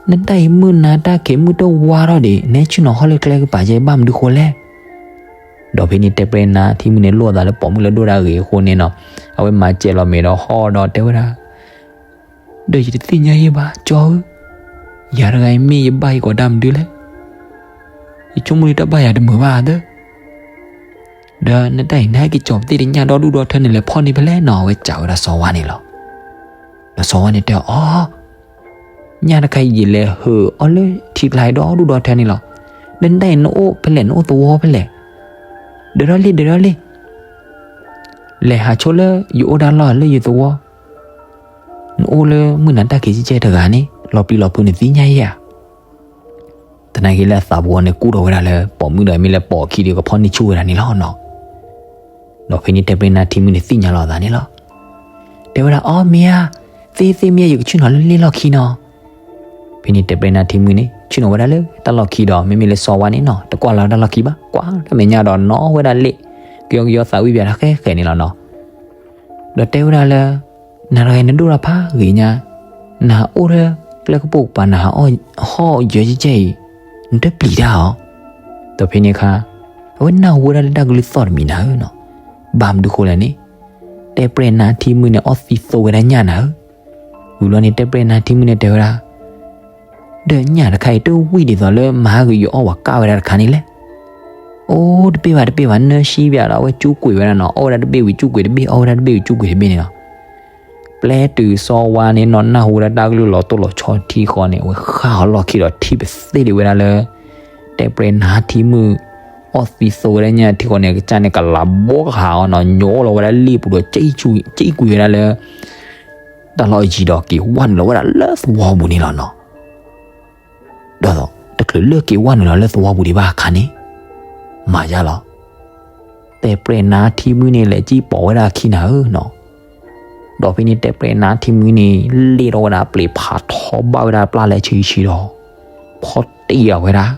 နတၢ်အံၤမုၢ်နၤတၢ်ခံးမုၢ်တဝါထီၣ်ဒံး နဟဲဆ့ၣ်နီၤဟီၣ်လၢကျဲကပၤယဲဘၣ်မနုၤဃိလဲၣ်. ဒီးဖဲန့ၣ်တဲပြဲၢ်နါထံမုၣ်န့ၣ် လိၣ်အသးလၢပိာ်မုၣ်လၢဒိၣ်တၢ်ဂ့ၤအဃိန့ၣ်နီၤ, အဝဲမၤစဲၤလီၤမဲာ်ဒီးဟီၣ်ဒီးတဲဝဲဒၣ်, ဒီးယတသ့ၣ်ညါယဲဘၣ် ကၠီဧၢ, ယၤတဂၤအံၤမ့ၢ်ယဘၣ်ယကိးတၢ်မနုၤလဲၣ်. ယဆိကမိၣ်လၢတၢ်ဘၣ်ယၤတမုာ်ဘၣ်သၢ ဒီးနတၢ်အံၤ နဟဲက့ၤကၠီၤပသ့ၣ်တညၣ်ဒီဒူၣ်ဒီထၢန့ၣ် လဲၤဖီၣ်န့ၢ်ဖဲလဲၣ်နီၤ, အဝဲစံးဝဲဒၣ်စီၤဝါန့ၣ်လီၤ. ဒီးစီၤဝါန့ၣ်တဲအီၤ, ညၣ်တခါအံၤယလဲၤဟုးအီၤလၢထံကျါအံၤဒီဒူၣ်ဒီထၢန့ၣ်လီၤ. ဒီးနတၢ်အံၤနအိၣ်ဖဲလဲၣ် နအိၣ်သဝီဖဲလဲၣ်, ဒၢးထီၣ်လံ ဒၢးထီၣ်လံ, လဲၤဟးဆိလၢယအိၣ်တၢ်လီၢ်လၢယသဝီ, နအိၣ်လၢမုၢ်နၤတၢ်ခံးကဲကဲတဂၤန့ၣ် လီၤပျံၤလီၤဖုးနသ့ၣ်ညါယဲဧါ. သနာ်က့လၢအသးပူၤန့ၣ် ကူၣ်ထီၣ်ဝဲဒၣ်လၢပိာ်မုၣ်ဒီးမ့ၢ်လၢပိာ်အခံဒီးကဖီၣ်န့ၢ်ဆူၣ်ဝဲဒၣ်န့ၣ်လီၤနီၤ. ဒီးဖဲန့ၣ်တဲပြဲၢ်နါထံမုၣ်န့ၣ်သ့ၣ်ညါလီၤအသးန့ၣ်လီၤ. တဲဝဲဒၣ် အီ မ့ၢ်ဧါ, သ့သ့မ့ၢ်ဧါ ယကဆ့ၣ်နီၤလၢလ့ၣ်လီၢ်ခံနီၤ. ဖဲန့ၣ်တဲပြဲၢ်နါထံမုၣ်န့ၣ် ဆ့ၣ်နီၤဝဲဒၣ်လၢတၢ်လီၢ်ခံဒီး မ့မ့ၢ်လၢစီၤဝါန့ၣ်နီၤ တကွၢ်လၢတၢ်လီၢ်ခံဘၣ်, ကွၢ်တၢ်မဲာ်ညါဒီးနီၣ်ဝဲဒၣ်လ့ၣ်, ကယီကယီသးဝံၣ်ပၠးတၢ်ဃဲဃဲန့ၣ်လီၤနီၤ. ဒီးတဲဝဲဒၣ်လၢ နၤတဂၤအံၤနဒိၣ်တၢ်ဖးဂ့ၤညါ, နဟးအိၣ်လၢကျဲကပိာ်ကပၤ နဟးအီၣ်ဟီၣ်ယၢကဲကဲအံၤ, နတပျံၤတၢ်ဧါ. ဒီးဖဲန့ၣ်အခါ အဝဲနၢ်ဟူဝဲဒၣ်လၢတၢ်ကလုၢ်သီၣ်တမံၤနၤဧၢနီၤ. ဘၣ်မနုၤဃိလဲၣ်န့ၣ် တဲပြဲၢ်နါထံမုၣ်န့ၣ် အီၣ်သံသိဝဲဒၣ်ညၣ်နၤဧၢ. ဝံၤဘျီန့ၣ် တဲပြဲၢ်နါထံမုၣ်န့ၣ်တဲဝဲဒၣ် ဒီးညၣ်တခါအံၤ တဝံၣ်ဒ်သိးလၢမဟါဂ့ၤယအီၣ်ဝဲကၣ်ဝဲဒၣ်တခါန့ၣ်လဲၣ်. အိ တပ့ၢ်ဘၣ် တပ့ၢ်ဘၣ် နၢ်ဆံးပၠးဒီး အဝဲကၠူကွံာ်ဝဲဒၣ်နီၤ, အီၣ်ဝဲဒၣ်တဘ့ၣ်ဝံၤကၠူကွံာ်တဘ့ၣ်, အီၣ်ဝဲဒၣ်တဘ့ၣ်ဝံၤကၠူကွံာ်တဘ့ၣ်န့ၣ်လီၤ. ပျဲတုၤစီၤဝါန့ၣ်နီၤ နၢ်ဟူဝဲဒၣ်တၢ်ကလုၢ်လီၤတိၢ်လီၤဆီထံဃီန့ၣ် အဝဲဃၣ်အီၤလီၢ်ခံဒီးထံၣ်ပသ့ၣ်ဒံးဝဲဒၣ်လၢ တဲပြဲၢ်နါထံမုၣ် အီၣ်သံသိဝဲဒၣ်ညၣ်ထံဃီန့ၣ် အကစၢ်န့ၣ် ကလၤဘီကဟးအီၤနီၤ, ညိလီၤဝဲဒၣ်လ့ၣ်ပူၤဒီး ကံၣ်ကွံာ်ဝဲဒၣ်လၢ တၢ်လီၢ်အယံၤဒီးက့ၤဝဲနုာ်လီၤဝဲဒၣ်လၢသဝီပူၤန့ၣ်လီၤနီၤ. ဒီးတချုးလၢက့ၤဝဲနုာ်လီၤလၢသဝီပူၤဒံးဘၣ်အခါန့ၣ် မၤယါလီၤ. တဲပြဲၢ်နါထံမုၣ်န့ၣ် လဲၤစံၣ်ပိာ်ဝဲဒၣ်အခံနၤဧၢနီၤ. ဒီးဖဲန့ၣ်တဲပြဲၢ်နါထံမုၣ်န့ၣ် လ့ၣ်ထီၣ်ဝဲဒၣ်ပျ့ၤဖးထီဘၣ်ဝဲဒၣ်ပျၢ်လၢဆံဆံဒီး ဖီၣ်တံၢ်အီၤဝဲဒၣ်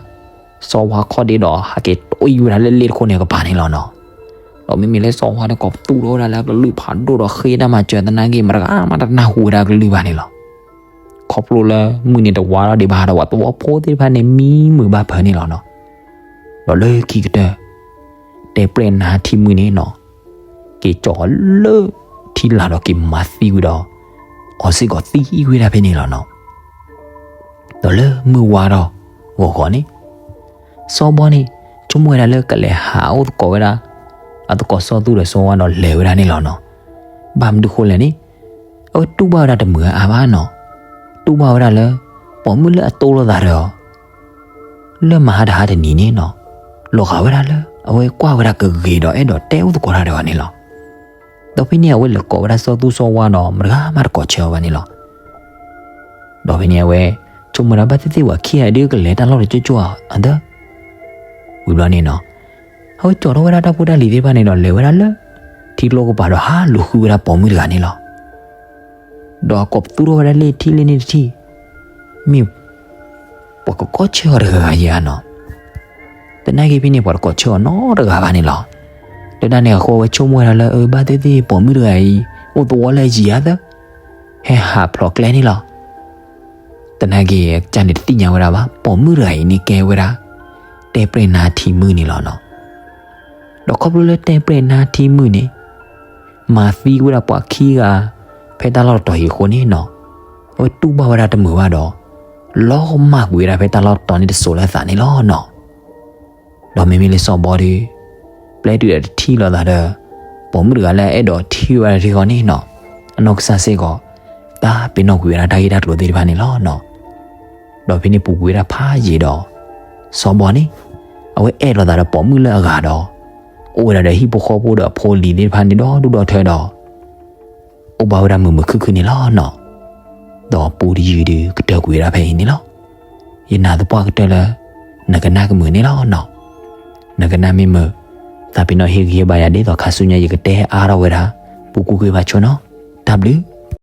စီၤဝါခီၣ်ဒ့ဒီး ဟဲက့ၤတွံၢ်ဝဲဒၣ်လၢလ့ၣ်တခိၣ်န့ၣ်အကပၤန့ၣ်လီၤနီၤ. ဒီးမ့မ့ၢ်လၢစီၤဝါန့ၣ် ကိးပသူထီၣ်ဝဲဒၣ်လၢကလုၢ်ဖးဒိၣ်ဒီးဃ့တၢ်မၤစၢၤသနာ်က့ မတဂၤမးတနၢ်ဟူဝဲဒၣ်ကလုၢ်ဘၣ်န့ၣ်လီၤ. ခီဖျိလၢမုၢ်န့ၣ်တဝါထီၣ်ဒံးဘၣ်ဒီး ပှၤသဝီဖိသ့ၣ်တဖၣ်န့ၣ် မံမုာ်ဘၣ်ဖၢန့ၣ်လီၤနီၤ. ဒီးလၢခံကတၢၢ် တဲပြဲၢ်နါထံမုၣ်န့ၣ်နီၤ က့ၤကၠီၤလၢထံလာ်ဒီးက့ၤမၤသံဝံၤဒီး အီၤစ့ၢ်ကီးသံဝဲဒၣ်ဖဲန့ၣ်လီၤနီၤ. ဒီးလၢမုၢ်ဝါထီၣ်ဂီၤဂီၤန့ၣ် စီၤဘီန့ၣ် ဆိကမိၣ်ဝဲဒၣ်လၢကလဲၤဟးအိၣ်သကိးဝဲဒၣ် အသကိးစီၤသူဒီးစီၤဝါဒီးလဲၤဝဲဒၣ်န့ၣ်လီၤနီၤ. ဘၣ်မနုၤဃိလဲၣ်န့ၣ် အဝဲတူၢ်ဘၣ်ဝဲဒၣ်တမုာ်အါဘၣ်နီၤ. တူၢ်ဘၣ်ဝဲဒၣ်လၢ ပိာ်မုၣ်လၢအတိၢ်လိာ်သးဒီး လၢမဟါတဟါတနံၤန့ၣ်နီၤ လီၤဂာ်ဝဲဒၣ်လၢ အဝဲကွၢ်ဝဲဒၣ်ကဂ့ၤဒီးအဲၣ်ဒိးတဲအိၣ်သကိးတၢ်ဒီးအီၤန့ၣ်လီၤ. ဒီးဖဲန့ၣ်အဝဲလဲၤကိးဝဲဒၣ်စီၤသူစီၤဝါဒီး မတဂၤမးတကိးဆၢအီၤဘၣ်န့ၣ်လီၤ. ဒီးဖဲန့ၣ်အဝဲ ဆိကမိၣ်ဝဲဒၣ် ဘၣ်သ့ၣ်သ့ၣ်ပှၤခံဂၤအံၤဒုးကလဲၤတၢ်လီၢ်တကၠိၣ်ကၠိၣ်ဧါ အသၢ ဝံၤဘျီန့ၣ်နီၤ အဝဲကၠီၤထီၣ်ဝဲဒၣ်တၢ်ဖိတၢ်လံၤသ့ၣ်တဖၣ်န့ၣ်ဒီး လဲၤဝဲဒၣ်လၢ ထံကျိကပၤဒီးဟးလူၤဃုဝဲဒၣ်ပိာ်မုၣ်တဂၤန့ၣ်လီၤ. ဒီးအကိးပသူထီၣ်ဝဲဒၣ်လၢထံၣ်လၢန့ၣ်တထံၣ် မ့ၢ် ပှၤကကိးဆၢအီၤတဂၤဂၤယၤနီၤ. သနာ်က့ဖဲန့ၣ် ပှၤတကိးဆၢအီၤနီတဂၤဘၣ်န့ၣ်လီၤ. လၢတၢ်န့ၣ်အဃိ အဝဲဆိကမိၣ်ဝဲဒၣ်လၢ အၢ ဘၣ်သ့ၣ်သ့ၣ်ပိာ်မုၣ်တဂၤအံၤ အိၣ်သဝီလၢအယံၤဧါသၢ ဟဲဟးဖျိးကျဲန့ၣ်လီၤ. သနာ်က့ ကစၢ်န့ၣ်တသ့ၣ်ညါဝဲဒၣ်ဘၣ် ပိာ်မုၣ်တဂၤအံၤန့ၣ်ကဲဝဲဒၣ် တဲၣ်ပြဲၣ်နါထံမုၣ်န့ၣ်လီၤနီၤ. ဒီးခီဖျိလၢတဲၣ်ပြဲၣ်နါထံမုၣ်န့ၣ် မၤသံဝဲဒၣ်ပှၤခံဂၤ ဖဲတၢ်လီၢ်တတီၤအံၤအဃိန့ၣ်နီၤ အဝဲတူၢ်ဘၣ်ဝဲဒၣ်တမုာ်ဘၣ်ဒီး လီၤမၢ်ကွံာ်ဝဲဒၣ်ဖဲတၢ်လီၢ်တတီၤန့ၣ်တစိၤလၢအသးန့ၣ်လီၤနီၤ. ဒီးမ့မ့ၢ်လၢစီၤဘီဒီး ပျဲတုၤဒီးတထံၣ်လိာ်သးဒီး ပိာ်မုၣ်တဂၤလၢအအဲၣ်ဒိးထံၣ်ဝဲဒၣ်ထံဃီန့ၣ်နီၤ အနီၢ်ကစၢ်စ့ၢ်ကီး သးပ့ၤနီၣ်ကွံာ်ဝဲဒၣ်တၢ်ဂ့ၢ်တၢ်ကျိၤသ့ၣ်တဖၣ်န့ၣ်လီၤနီၤ. ဒီးဖဲန့ၣ်ပူၤကွံာ်ဝဲဒၣ်ဖးယံာ်ဒီး စီၤဘီန့ၣ် အဝဲအဲၣ်လိာ်သးဒီးပိာ်မုၣ်လၢအဂၤဒီး အိၣ်ဝဲဒၣ်ဒီးဟံၣ်ဖိဃီဖိဒီးအဖိအလံၤသ့ၣ်တဖၣ်န့ၣ်ဒီဒူၣ်ဒီထၢဒီး အိၣ်ဘၣ်ဝဲဒၣ်မုာ်မုာ်ခုၣ်ခုၣ်န့ၣ်လီၤနီၤ. ဒီးပူတယုၢ်ဒုးကတၢၢ်ကွံာ်ဝဲဒၣ်ဖဲအံၤန့ၣ်လီၤ. ယနာ်သပှၢ်ကတၢၢ်လၢ နကနၣ်ကမုာ်န့ၣ်လီၤနီၤ. နကနၣ်မ့ၢ်မုာ် သးပ့ၤနီၣ်ဟ့ၣ်ဂံၢ်ဟ့ၣ်ဘါယၤဒ်သိးခါဆူညါယကတဲအါထီၣ်ဝဲဒၣ် ပူၤကွံာ်ကွံာ်ဘၣ်ဆိနီၤ. တၢ်ဘျုး